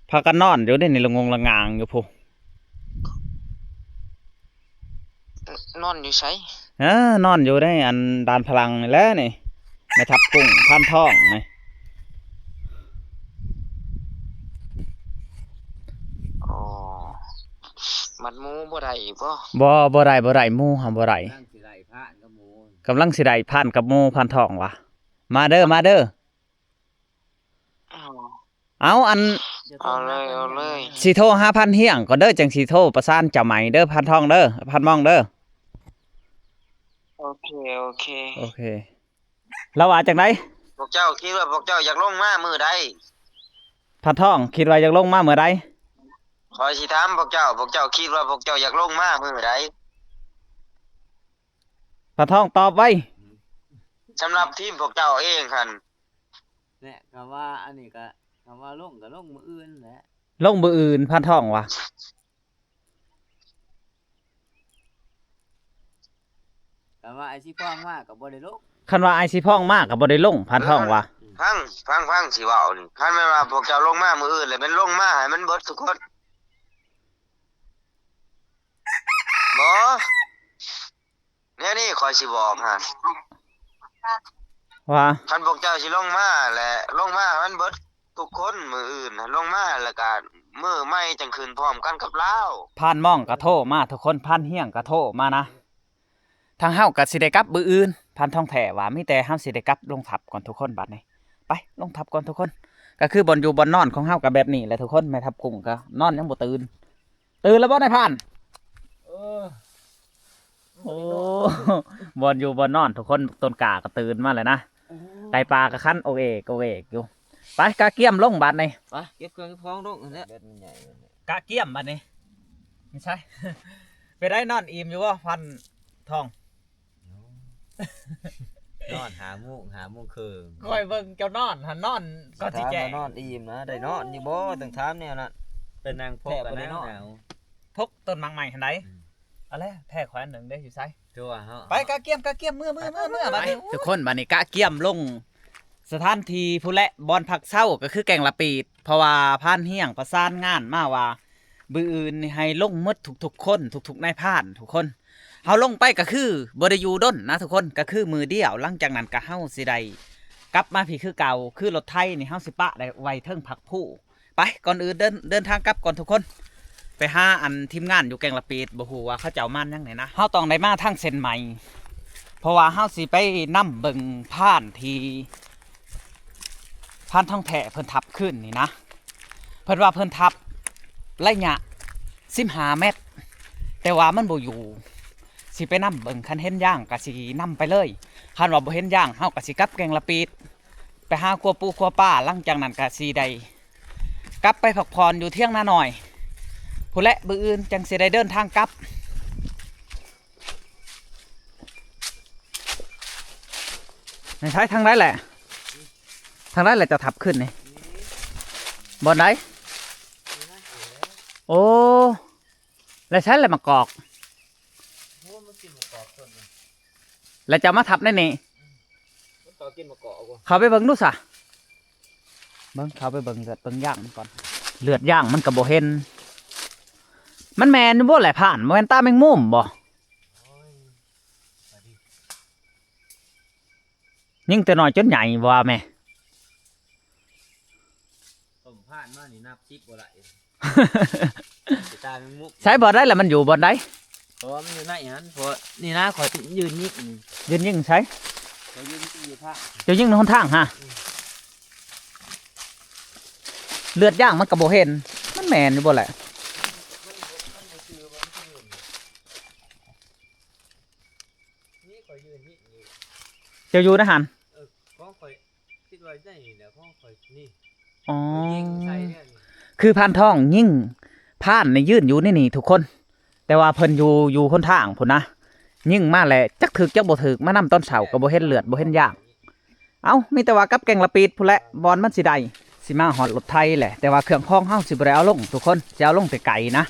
ພາກັນນອນຢູ່ເດ້ນີ້ ລະງົງລະງາງຢູ່ພຸ້ນ. ນ- ນອນຢູ່ໃສ? ເອີ ນອນຢູ່ໃນອັນດານພະລັງນີ້ແຫຼະນີ້ ແມ່ທັບກຸ້ງ ພານທອງນີ້. ອໍ ມັດໝູບໍ່ໄດ້ອີກບໍ່? ບໍ່ ບໍ່ໄດ້ ບໍ່ໄດ້ ໝູເຮົາບໍ່ໄດ້. ກຳລັງຊິໄດ້ພານກັບໝູ ກຳລັງຊິໄດ້ພານກັບໝູ ພານທອງວ່າ ມາເດີ ມາເດີ. ອໍ ເອົາ ອັນ ເອົາເລີຍ ເອົາເລີຍ. ຊິໂທຫາພັນຮຽງກ່ອນເດີ ຈັ່ງຊິໂທປະສານເຈົ້າໃໝ່ເດີ ພັນທອງເດີ ພັນມອງເດີ. ໂອເຄ ໂອເຄ ໂອເຄ. ລາວວ່າຈັ່ງໃດ? ພວກເຈົ້າຄິດວ່າພວກເຈົ້າຢາກລົງມາມື້ໃດ? ພັນທອງ ຄິດວ່າຢາກລົງມາມື້ໃດ? ຂ້ອຍຊິຖາມພວກເຈົ້າ, ພວກເຈົ້າຄິດວ່າພວກເຈົ້າຢາກລົງມາມື້ໃດ? ປາທອງຕອບໄວ. ສຳລັບທີມພວກເຈົ້າເອງຫັ້ນ ແຫຼະ ກໍວ່າອັນນີ້ກໍ ກໍວ່າລົງ ກໍລົງມື້ອື່ນແຫຼະ. ລົງມື້ອື່ນ ພານທອງວ່າ. ຄັນວ່າອ້າຍສີພອງມາກໍບໍ່ໄດ້ລົງ ຄັນວ່າອ້າຍສີພອງມາກໍບໍ່ໄດ້ລົງ ພານທອງວ່າ. ຟັງ, ຟັງ, ຟັງຊິເວົ້ານີ້. ຄັນແມ່ນວ່າພວກເຈົ້າລົງມາມື້ອື່ນ ແລ້ວແມ່ນລົງມາໃຫ້ມັນເບິດທຸກຄົນ. ບໍ່. ແນວນີ້ຂ້ອຍຊິບອກໃຫ້ ວ່າ ຄັນພວກເຈົ້າຊິລົງມາແຫຼະ ລົງມາໃຫ້ມັນເບິດທຸກຄົນ. ມື້ອື່ນຫັ້ນລົງມາ ແລ້ວກະມື້ໃໝ່ຈັ່ງຂຶ້ນພ້ອມກັນກັບລາວ. ພານມ່ອງກໍໂທມາທຸກຄົນ, ພານຮຽງກໍໂທມານະ. ທາງເຮົາກໍຊິໄດ້ກັບມື້ອື່ນ, ພານທອງແທ້ວ່າ. ມີແຕ່ເຮົາຊິໄດ້ກັບລົງທັບກ່ອນທຸກຄົນບັດນີ້. ໄປ ລົງທັບກ່ອນທຸກຄົນ. ກໍຄືບ່ອນຢູ່ບ່ອນນອນຂອງເຮົາກໍແບບນີ້ແຫຼະທຸກຄົນ. ແມ່ທັບກຸ້ງກໍນອນຍັງບໍ່ຕື່ນ. ຕື່ນແລ້ວບໍ່ນາຍພານ? ເອີ ໂອ້ ບ່ອນຢູ່ບ່ອນນອນທຸກຄົນ. ຕົ້ນກ້າກໍຕື່ນມາແລ້ວນະ. ໂອ້ ໄກ່ປ່າກໍຂັນໂອເອກໂອເອກຢູ່. ໄປ ກະກຽມລົງບາດນີ້. ໄປ ເກັບເຄື່ອງເກັບຂອງລົງຫັ້ນແຫຼະ. ກະກຽມບາດນີ້. ໄປໃສ? ເປັນໃດ ນອນອີ່ມຢູ່ບໍ່ ພານທອງ? ນອນຫ້າໂມງ ຫ້າໂມງເຄິ່ງ. ຂ້ອຍເບິ່ງເຈົ້ານອນຫັ້ນ ນອນກໍຊິແຈ້ງ. ຖາມວ່ານອນອີ່ມນະ ໄດ້ນອນຢູ່ບໍ່? ຕ້ອງຖາມແນວນັ້ນ. ໄປນັ່ງພົກ ແທ້ ກໍ ບໍ່ໄດ້ນອນ ໜາວ. ພົກຕົ້ນໝາກໄມ້ຫັ້ນໃດ. ອືມ ເອົາແຫຼະ ແພ້ຂ້ອຍອັນໜຶ່ງເດ້ ຢູ່ໃສ? ຕົວະເຮົາ ໄປ ກະກຽມ ກະກຽມ ເມືອ ເມືອ ເມືອ ເມືອ ບາດນີ້. ທຸກຄົນ ບາດນີ້ກະກຽມລົງສະຖານທີ່ພຸ້ນແຫຼະ ບ່ອນພັກເຊົາ ກໍຄືແກ້ງລະປີດ. ເພາະວ່າພານຮຽງປະສານງານມາວ່າ ມື້ອື່ນນີ້ໃຫ້ລົງໝົດທຸກໆຄົນ ທຸກໆນາຍພານທຸກຄົນ. ເຮົາລົງໄປກໍຄືບໍ່ໄດ້ຢູ່ດົນນະທຸກຄົນ, ກໍຄືມື້ດຽວ. ຫຼັງຈາກນັ້ນກໍເຮົາຊິໄດ້ກັບມາພີ້ຄືເກົ່າ. ຄືລົດໄຖນີ້ເຮົາຊິປະໄດ້ໄວ້ເທິງພັກພູ. ໄປ ກ່ອນອື່ນເດີນ ເດີນທາງກັບກ່ອນທຸກຄົນ. ໄປຫາອັນທີມງານຢູ່ແກ້ງລະປີດ ບໍ່ຮູ້ວ່າເຂົາເຈົ້າມາຫຍັງແດ່ນະ. ເຮົາຕ້ອງໄດ້ມາທາງເສັ້ນໃໝ່ ເພາະວ່າເຮົາຊິໄປນຳເບິ່ງພານທີ່ ພານທອງແທ້ເພິ່ນທັບຄືນນີ້ນະ. ເພິ່ນວ່າເພິ່ນທັບໄລຍະສິບຫ້າແມັດ ແຕ່ວ່າມັນບໍ່ຢູ່. ຊິໄປນຳເບິ່ງ, ຄັນເຫັນຢ່າງກໍຊິນຳໄປເລີຍ, ຄັນວ່າບໍ່ເຫັນຢ່າງ ເຮົາກໍຊິກັບແກ້ງລະປີດ ໄປຫາຄົວປູຄົວປາ. ຫຼັງຈາກນັ້ນກໍຊິໄດ້ກັບໄປພັກຜ່ອນຢູ່ຖຽງນານ້ອຍພຸ້ນແຫຼະ. ມື້ອື່ນຈັ່ງຊິໄດ້ເດີນທາງກັບ. ໃນໃສ ທາງໃດແຫຼະ? ທາງໃດແຫຼະ ເຈົ້າທັບຂຶ້ນນີ້? ບ່ອນໃດ? ໂອ້ ແລ້ວໃສແຫຼະໝາກກອກ? ໂອ້ ມັນກິນໝາກກອກຕົ້ນນີ້ ແລ້ວເຈົ້າມາທັບໃນນີ້? ມັນຕໍ່ກິນໝາກກອກບໍ່? ເຂົ້າໄປເບິ່ງດູຊະ. ເບິ່ງ ເຂົ້າໄປເບິ່ງເລືອດເບິ່ງຢາງມັນກ່ອນ. ເລືອດຢາງມັນກໍບໍ່ເຫັນ. ມັນແມ່ນຢູ່ບໍ່ແຫຼະ ພານ? ບໍ່ແມ່ນຕາແມງມຸມບໍ່? ໂອ້ຍ ຍິງແຕ່ນ້ອຍຈົນໃຫຍ່ວ່າແມ່. ຕົ້ມພານມານີ້ນັບສິບບໍ່ໄດ້. ຕາແມງມຸມ ໃສ ບ່ອນໃດລະ ມັນຢູ່ບ່ອນໃດ? ເພາະວ່າມັນຢູ່ໃນຫັ້ນ ເພາະວ່ານີ້ນະ ຂ້ອຍຢືນຍິງ. ຢືນຍິງໃສ? ຂ້ອຍຢືນຍິງຢູ່ພານ. ເຈົ້າຍິງໃນຫົນທາງຫະ? ອືມ ເລືອດຢາງມັນກໍບໍ່ເຫັນ. ມັນແມ່ນຢູ່ບໍ່ແຫຼະ? ນີ້ຂ້ອຍຢືນຍິງຢູ່. ເຈົ້າຢູ່ໃນຫັ້ນ? ເອີ ຂອງຂ້ອຍຄິດວ່າໄດ້ນີ້ແຫຼະ ຂອງຂ້ອຍນີ້. ອໍ ຂ້ອຍຍິງໃສ່ແລ້ວນີ້. ຄືພານທອງຍິງ ພານນີ້ຢືນຢູ່ໃນນີ້ທຸກຄົນ, ແຕ່ວ່າເພິ່ນຢູ່ ຢູ່ຫົນທາງພຸ້ນນະ. ຍິງມາແລ້ວ ຈັກຖືກຈັກບໍ່ຖືກ, ມານຳຕອນເຊົ້າກໍບໍ່ເຫັນເລືອດ ບໍ່ເຫັນຢາງ. ເອົ້າ ມີແຕ່ວ່າກັບແກ້ງລະປີດພຸ້ນແຫຼະ ບ່ອນມັນຊິໄດ້. ຊິມາຮອດລົດໄຖແຫຼະ ແຕ່ວ່າເຄື່ອງຂອງເຮົາຊິບໍ່ໄດ້ເອົາລົງທຸກຄົນ, ຊິເອົາລົງແຕ່ໄກນະ.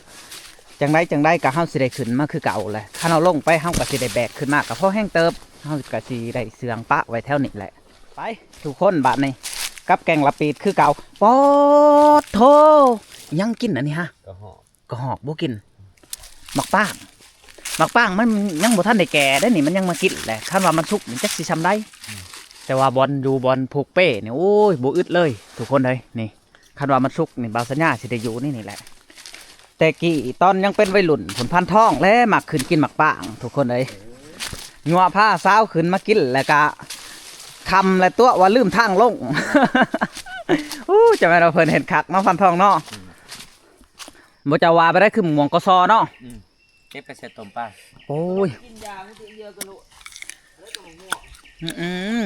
ຈັ່ງໃດຈັ່ງໃດກໍເຮົາຊິໄດ້ຂຶ້ນມາຄືເກົ່າແຫຼະ. ຄັນເຮົາລົງໄປ ເຮົາກໍຊິໄດ້ແບກຂຶ້ນມາ ກໍພໍແຮງເຕີບ. ເຮົາກໍຊິໄດ້ເຊື່ອງປະໄວ້ແຖວນີ້ແຫຼະ. ໄປທຸກຄົນ ບາດນີ້ກັບແກ້ງລະປີດຄືເກົ່າ. ປາດໂທ້ ຫຍັງກິນອັນນີ້ຫະ? ກະຮອກ. ກະຮອກບໍ່ກິນ. ໝາກປາງ ໝາກປາງມັນຍັງບໍ່ທັນໄດ້ແກ່ເດ້ນີ້ ມັນຍັງມາກິນແຫຼະ. ຄັນວ່າມັນສຸກນີ້ຈັກຊິຊ່ຳໃດ. ອືມ ແຕ່ວ່າບ່ອນຢູ່ບ່ອນຜູກເປ້ນີ້ ໂອ້ຍ ບໍ່ອຶດເລີຍທຸກຄົນເອີຍ. ນີ້ ຄັນວ່າມັນສຸກນີ້ ບ່າວສັນຍາຊິໄດ້ຢູ່ໃນນີ້ແຫຼະ. ແຕ່ກີ້ຕອນຍັງເປັນໄວລຸ້ນພຸ້ນ ພານທອງແຫຼະ ມັກຂຶ້ນກິນໝາກປາງທຸກຄົນເອີຍ. ຍົວະພາສາວຂຶ້ນມາກິນ ແລ້ວກະຄ່ຳແລ້ວຕົວະວ່າລືມທາງລົງ. ອູ້ ຈະແມ່ນວ່າເພິ່ນເຮັດຄັກເນາະ ພານທອງເນາະ. ອືມ ບໍ່ ເຈົ້າວ່າໄປໄດ້ ຄືໝະມ່ວງ ກສ ເນາະ. ອືມ ເກັບໄປໃສ່ຕົ້ມປາ. ໂອ້ຍ ກິນຢາ ມີແຕ່ເຫຍື່ອກະໂຫຼກ ແລ້ວກໍໝະມ່ວງ. ອືມ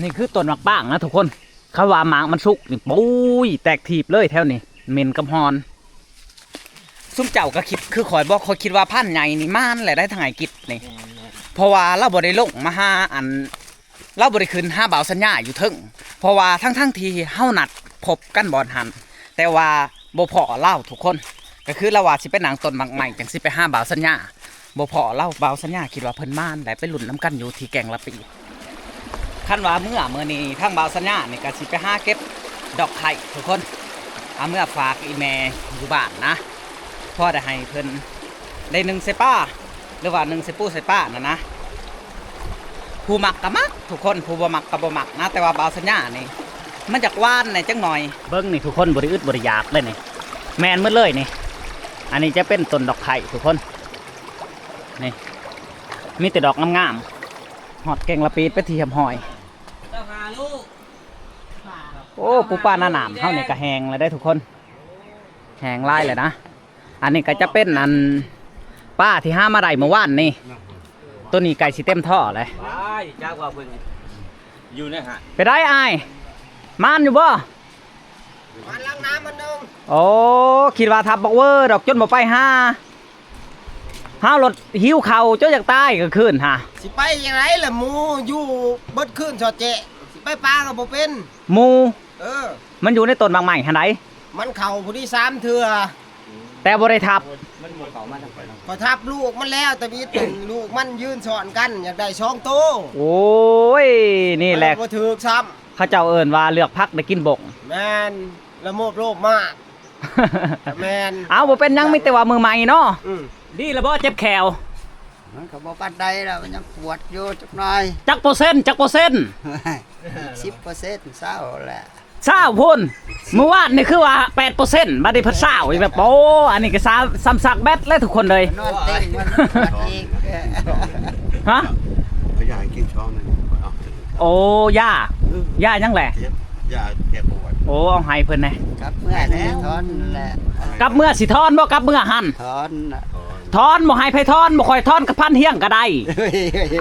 ນີ້ຄືຕົ້ນໝາກປາງນະທຸກຄົນ. ເຂົາວ່າໝາກມັນສຸກນີ້ ໂອ້ຍ ແຕກຖີບເລີຍແຖວນີ້ ເໝັນກັບຮອນ. ຊຸມເຈົ້າກໍຄິດຄືຂ້ອຍບໍ່? ຂ້ອຍຄິດວ່າພານໃຫຍ່ນີ້ມານແຫຼະໄດ໋ ທາງອ້າຍກິດນີ້ ເພາະວ່າລາວບໍ່ໄດ້ລົງມາຫາອັນ ລາວບໍ່ໄດ້ຂຶ້ນຫາບ່າວສັນຍາຢູ່ເທິງ ເພາະວ່າທັງໆທີ່ເຮົານັດພົບກັນບ່ອນຫັ້ນ ແຕ່ວ່າບໍ່ພໍ້ລາວທຸກຄົນ. ກໍຄືລາວວ່າຊິໄປນັ່ງຕົ້ນໝາກໄມ້ ຈັ່ງຊິໄປຫາບ່າວສັນຍາ ບໍ່ພໍ້ລາວ. ບ່າວສັນຍາຄິດວ່າເພິ່ນມາແຫຼະ ໄປລຸ້ນນຳກັນຢູ່ທີ່ແກ້ງລະປີ. ຄັນວ່າເມືອມື້ນີ້ ທາງບ່າວສັນຍານີ້ກໍຊິໄປຫາເກັບດອກໄຂ່ທຸກຄົນ ເອົາເມືອຝາກອີ່ແມ່ຢູ່ບ້ານນະ ພໍໄດ້ໃຫ້ເພິ່ນໄດ້ໜຶ້ງໃສ່ປາ ຫຼືວ່າໜຶ້ງໃສ່ປູໃສ່ປານັ້ນນະ. ຜູ້ມັກກໍມັກທຸກຄົນ ຜູ້ບໍ່ມັກກໍບໍ່ມັກນະ ແຕ່ວ່າບ່າວສັນຍານີ້ມັນຢາກຫວານແດ່ຈັກໜ່ອຍ. ເບິ່ງນີ້ທຸກຄົນ ບໍ່ໄດ້ອຶດບໍ່ໄດ້ຢາກເລີຍນີ້ ແມ່ນໝົດເລີຍນີ້. ອັນນີ້ຈະເປັນຕົ້ນດອກໄຂ່ທຸກຄົນ ນີ້ ມີແຕ່ດອກງາມໆ. ຮອດແກ້ງລະປີເປັນທີ່ຮຽບຮ້ອຍ. ໂອ້ ປູປາໜ້າໜາມເຮົານີ້ກໍແຫ້ງແລ້ວເດ້ທຸກຄົນ ແຫ້ງຫຼາຍແລ້ວນະ. ອັນນີ້ກໍຈະເປັນອັນປາທີ່ຫາມາໄດ້ມື້ວານນີ້ ໂຕນີ້ໃກ້ຊິເຕັມທໍ່ແລ້ວ. ໄປຈັກວ່າເພິ່ນຢູ່ໃນຫັ້ນ ໄປໄດ້ອ້າຍ ມານຢູ່ບໍ່? ມານຫຼັງນ້ຳມັນໜຶ່ງ. ໂອ້ ຄິດວ່າທັບບັກເວີດອກ ຈົນບໍ່ໄປຫາ. ເຮົາລົດຫິວເຂົ້າຈົນຢາກຕາຍກາງຄືນຫາ. ຊິໄປຈັ່ງໃດລະ ໝູ່ຢູ່ເບິດຄືນຊອດແຈະ ຊິໄປປ່າກໍບໍ່ເປັນ. ໝູ່ ເອີ ມັນຢູ່ໃນຕົ້ນໝາກໄມ້ຫັ້ນໃດ໋. ມັນເຂົ້າຜູ້ນີ້ສາມເທື່ອ ແຕ່ບໍ່ໄດ້ທັບ. ມັນບໍ່ເຂົ້າມາທາງຂ້ອຍ. ຂ້ອຍທັບລູກມັນແລ້ວ ແຕ່ມີເປັນລູກມັນຢືນຊ້ອນກັນ ຢາກໄດ້ສອງໂຕ. ໂອ້ຍ ນີ້ແຫຼະ ບໍ່ຖືກຊ້ຳ. ເຂົາເຈົ້າເອີ້ນວ່າເລືອກຜັກໄດ້ກິນບົກ. ແມ່ນ ລະໂມບໂລບມາກ. ແມ່ນ. ເອົາ ບໍ່ເປັນຫຍັງ ມີແຕ່ວ່າມືໃໝ່ເນາະ. ອືມ ດີລະບໍ່ ເຈັບແຂ້ວ? ມັນກໍບໍ່ປານໃດລະ ມັນຍັງປວດຢູ່ຈັກໜ້ອຍ. ຈັກເປີເຊັນ ຈັກເປີເຊັນ? ສິບເປີເຊັນ ຊາວແຫຼະ. ຊາວພຸ້ນ ມື້ວານນີ້ຄືວ່າແປດເປີເຊັນ ບັດນີ້ເພິ່ນຊາວອີກແລ້ວ. ໂອ້ ອັນນີ້ກໍຊ້ຳຊັກແບັດແລ້ວທຸກຄົນເອີຍ. ນອນເຕັງມັນປວດອີກ. ຮະ? ເອົາຢາໃຫ້ກິນຊອງໜຶ່ງ. ໂອ້ ຢາ ຢາຫຍັງແຫຼະ? ຢາແກ້ປວດ. ໂອ້ ເອົາໃຫ້ເພິ່ນແດ່. ກັບເມືອຊິຖອນແຫຼະ. ກັບເມືອຊິຖອນບໍ່? ກັບເມືອຫັ້ນ ຖອນ. ຖອນ ບໍ່ໃຫ້ໃຜຖອນ ບໍ່ຄ່ອຍຖອນກັບພັນຮຽງກໍໄດ້.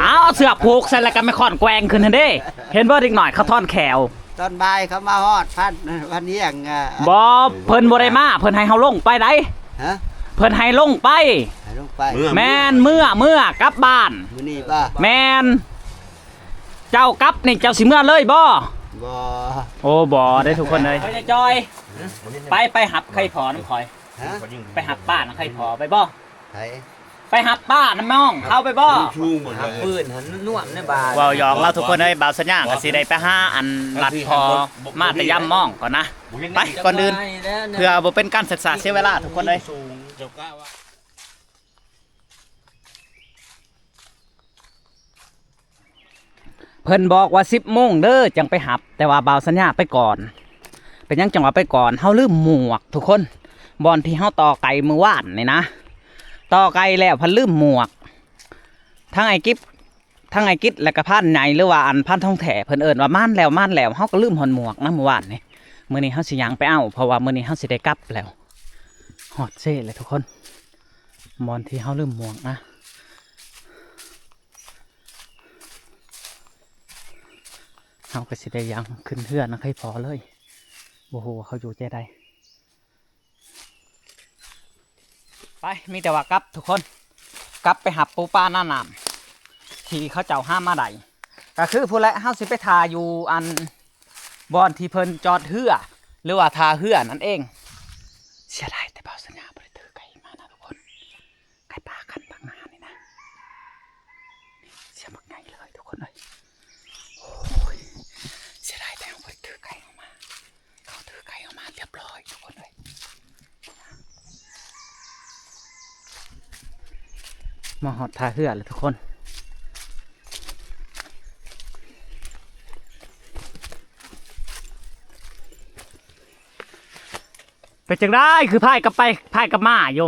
ເອົາເສືອກຜູກໃສ່ ແລ້ວກໍໄມ້ຄ້ອນແກວ່ງຂຶ້ນຫັ້ນເດ້. ເຫັນບໍ່ ເດັກນ້ອຍເຂົາຖອນແຂ້ວ. ຕອນບ່າຍເຂົາມາຮອດພັນ ພັນຮຽງ. ບໍ່ ເພິ່ນບໍ່ໄດ້ມາ ເພິ່ນໃຫ້ເຮົາລົງໄປໃດ໋. ຮະ? ເພິ່ນໃຫ້ລົງໄປ. ໃຫ້ລົງໄປ. ແມ່ນ ເມືອ ເມືອກັບບ້ານ. ມື້ນີ້ບໍ່? ແມ່ນ. ເຈົ້າກັບນີ້ເຈົ້າຊິເມືອເລີຍບໍ່? ບໍ່. ໂອ້ ບໍ່ເດ້ທຸກຄົນເອີຍ. ໄປຈອຍ ໄປ ໄປຮັບໄຂ່ພໍນຳຂ້ອຍ. ຮະ? ໄປຮັບປ້ານຳໄຂ່ພໍໄປບໍ່? ໃຜ? ໄປຮັບປ້ານຳນ້ອງເຂົາໄປບໍ່? ຫາຟືນຫັ້ນນວມໃນບ້ານ. ເວົ້າຫຍອກລາວທຸກຄົນເອີຍ. ບ່າວສັນຍາກໍຊິໄດ້ໄປຫາອັນລັດພໍມາແຕ່ຍາມມອງກ່ອນນະ. ໄປ ກ່ອນອື່ນ ເພື່ອບໍ່ເປັນການເສຍເວລາທຸກຄົນເອີຍ. ເພິ່ນບອກວ່າສິບໂມງເດີຈັ່ງໄປຮັບ ແຕ່ວ່າບ່າວສັນຍາໄປກ່ອນ. ເປັນຫຍັງຈັ່ງວ່າໄປກ່ອນ? ເຮົາລືມໝວກທຸກຄົນ. ບ່ອນທີ່ເຮົາຕໍ່ໄກ່ມື້ວານນີ້ນະ ຕໍ່ໄກ່ແລ້ວພັດລືມໝວກ. ທັງອ້າຍກິດ ທັງອ້າຍກິດ ແລ້ວກໍພານໃຫຍ່ ຫຼືວ່າອັນພານທອງແທ້ ເພິ່ນເອີ້ນວ່າມານແລ້ວ ມານແລ້ວ. ເຮົາກໍລືມຮອດໝວກນະມື້ວານນີ້. ມື້ນີ້ເຮົາຊິຍ່າງໄປເອົາ ເພາະວ່າມື້ນີ້ເຮົາຊິໄດ້ກັບແລ້ວ. ຮອດເຊແລ້ວທຸກຄົນ ບ່ອນທີ່ເຮົາລືມໝວກນະ. ເຮົາກໍຊິໄດ້ຍ່າງຂຶ້ນເຮືອນຳໄຂ່ພໍເລີຍ. ບໍ່ຮູ້ວ່າເຂົາຢູ່ແຈໃດ. ໄປ ມີແຕ່ວ່າກັບທຸກຄົນ ກັບໄປຮັບປູປາໜ້ານ້ຳທີ່ເຂົາເຈົ້າຫາມາໄດ້. ກໍຄືພຸ້ນແຫຼະ ເຮົາຊິໄປຖ້າຢູ່ອັນບ່ອນທີ່ເພິ່ນຈອດເຮືອ ຫຼືວ່າທ່າເຮືອນັ້ນເອງ. ເສຍດາຍແຕ່ບ່າວສັນຍາບໍ່ໄດ້ຖືໄກ່ມານະທຸກຄົນ. ໄກ່ປ່າຄັນບັກນານີ້ນະ ເສຍບັກໃຫຍ່ເລີຍທຸກຄົນເອີຍ. ໂອ້ຍ ເສຍດາຍແຕ່ເຮົາບໍ່ໄດ້ຖືໄກ່ເຮົາມາ. ເຂົາຖືໄກ່ເຮົາມາຮຽບຮ້ອຍທຸກຄົນເອີຍ. ມາຮອດທ່າເຮືອແລ້ວທຸກຄົນ. ເປັນຈັ່ງໃດ ຄືພາຍກັບໄປພາຍກັບມາຢູ່?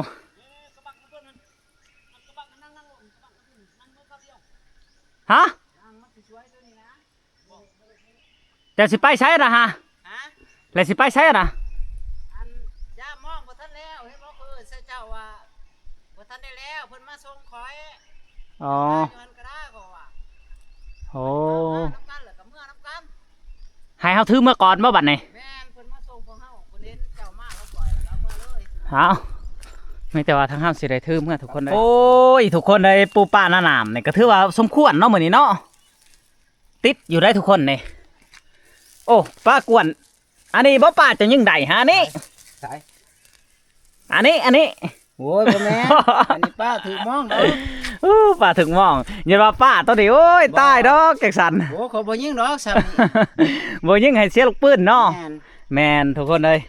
ຮະ? ເຈົ້າຊິໄປໃສລະຫະ? ຮະ? ແລ້ວຊິໄປໃສລະ? ອັນ ຍາມມອງບໍ່ທັນແລ້ວ ເຫັນບໍ່? ເອີ ໃສ່ເຈົ້າວ່າບໍ່ທັນໄດ້ແລ້ວ ເພິ່ນມາສົ່ງຂ້ອຍ. ອໍ ຢູ່ຫັ້ນກໍໄດ້ ຂ້ອຍວ່າ. ໂອ້ ມານຳກັນ ແລ້ວກໍເມືອນຳກັນ. ໃຫ້ເຮົາຖືເມືອກ່ອນບໍ່ບັດນີ້? ແມ່ນ ເພິ່ນມາສົ່ງພວກເຮົາ ເພິ່ນເຫັນເຈົ້າມາ ເຮົາປ່ອຍແລ້ວເຮົາເມືອເລີຍ. ເອົ້າ ມີແຕ່ວ່າທາງເຮົາຊິໄດ້ຖືເມືອທຸກຄົນເດີ. ໂອ້ຍ ທຸກຄົນເດີ ປູປາໜາໜາມນີ້ກໍຖືວ່າສົມຄວນເນາະ ມື້ນີ້ເນາະ. ຕິດຢູ່ໄດ໋ທຸກຄົນນີ້. ໂອ້ ປາກວນ ອັນນີ້ບໍ່ ປາເຈົ້າຍິງໄດ້ຫານີ້? ໃສ? ອັນນີ້ ອັນນີ້. ໂອ້ຍ ບໍ່ແມ່ນ ອັນນີ້ປາຖືກມອງດອກ. ໂອ້ ປາຖືກມອງ. ຢ່າວ່າປາໂຕນີ້ ໂອ້ຍ ບໍ່ ຕາຍດອກ ຈັກສັນ. ໂອ້ ຂ້ອຍບໍ່ຍິງດອກ ສ່ຳນີ້. ບໍ່ຍິງໃຫ້ເສຍລູກປືນເນາະ. ແມ່ນ ແມ່ນທຸກຄົນເອີຍ.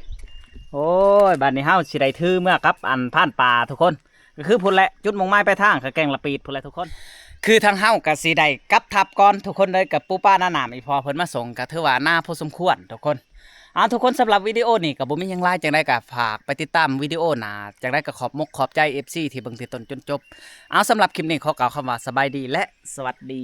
ໂອ້ຍ ບັດນີ້ເຮົາຊິໄດ້ຖືເມືອກັບອັນພານປ່າທຸກຄົນ. ກໍຄືພຸ້ນແຫຼະ ຈຸດມຸ່ງໝາຍປາຍທາງ ກໍແກ້ງລະປີດພຸ້ນແຫຼະທຸກຄົນ. ຄືທາງເຮົາກໍຊິໄດ້ກັບທັບກ່ອນທຸກຄົນເດີ ກັບປູປາໜາໜາມ ອີ່ພໍ່ເພິ່ນມາສົ່ງ ກໍຖືວ່ານາພໍສົມຄວນທຸກຄົນ. ເອົາ ທຸກຄົນ ສຳລັບວິດີໂອນີ້ກໍບໍ່ມີຫຍັງຫຼາຍ ຈັ່ງໃດກໍຝາກໄປຕິດຕາມວິດີໂອໜ້າ. ຈັ່ງໃດກໍຂອບມົກຂອບໃຈເອັຟຊີທີ່ເບິ່ງແຕ່ຕົ້ນຈົນຈົບ. ເອົາ ສຳລັບຄລິບນີ້ຂໍກ່າວຄຳວ່າສະບາຍດີ ແລະ ສະຫວັດດີ.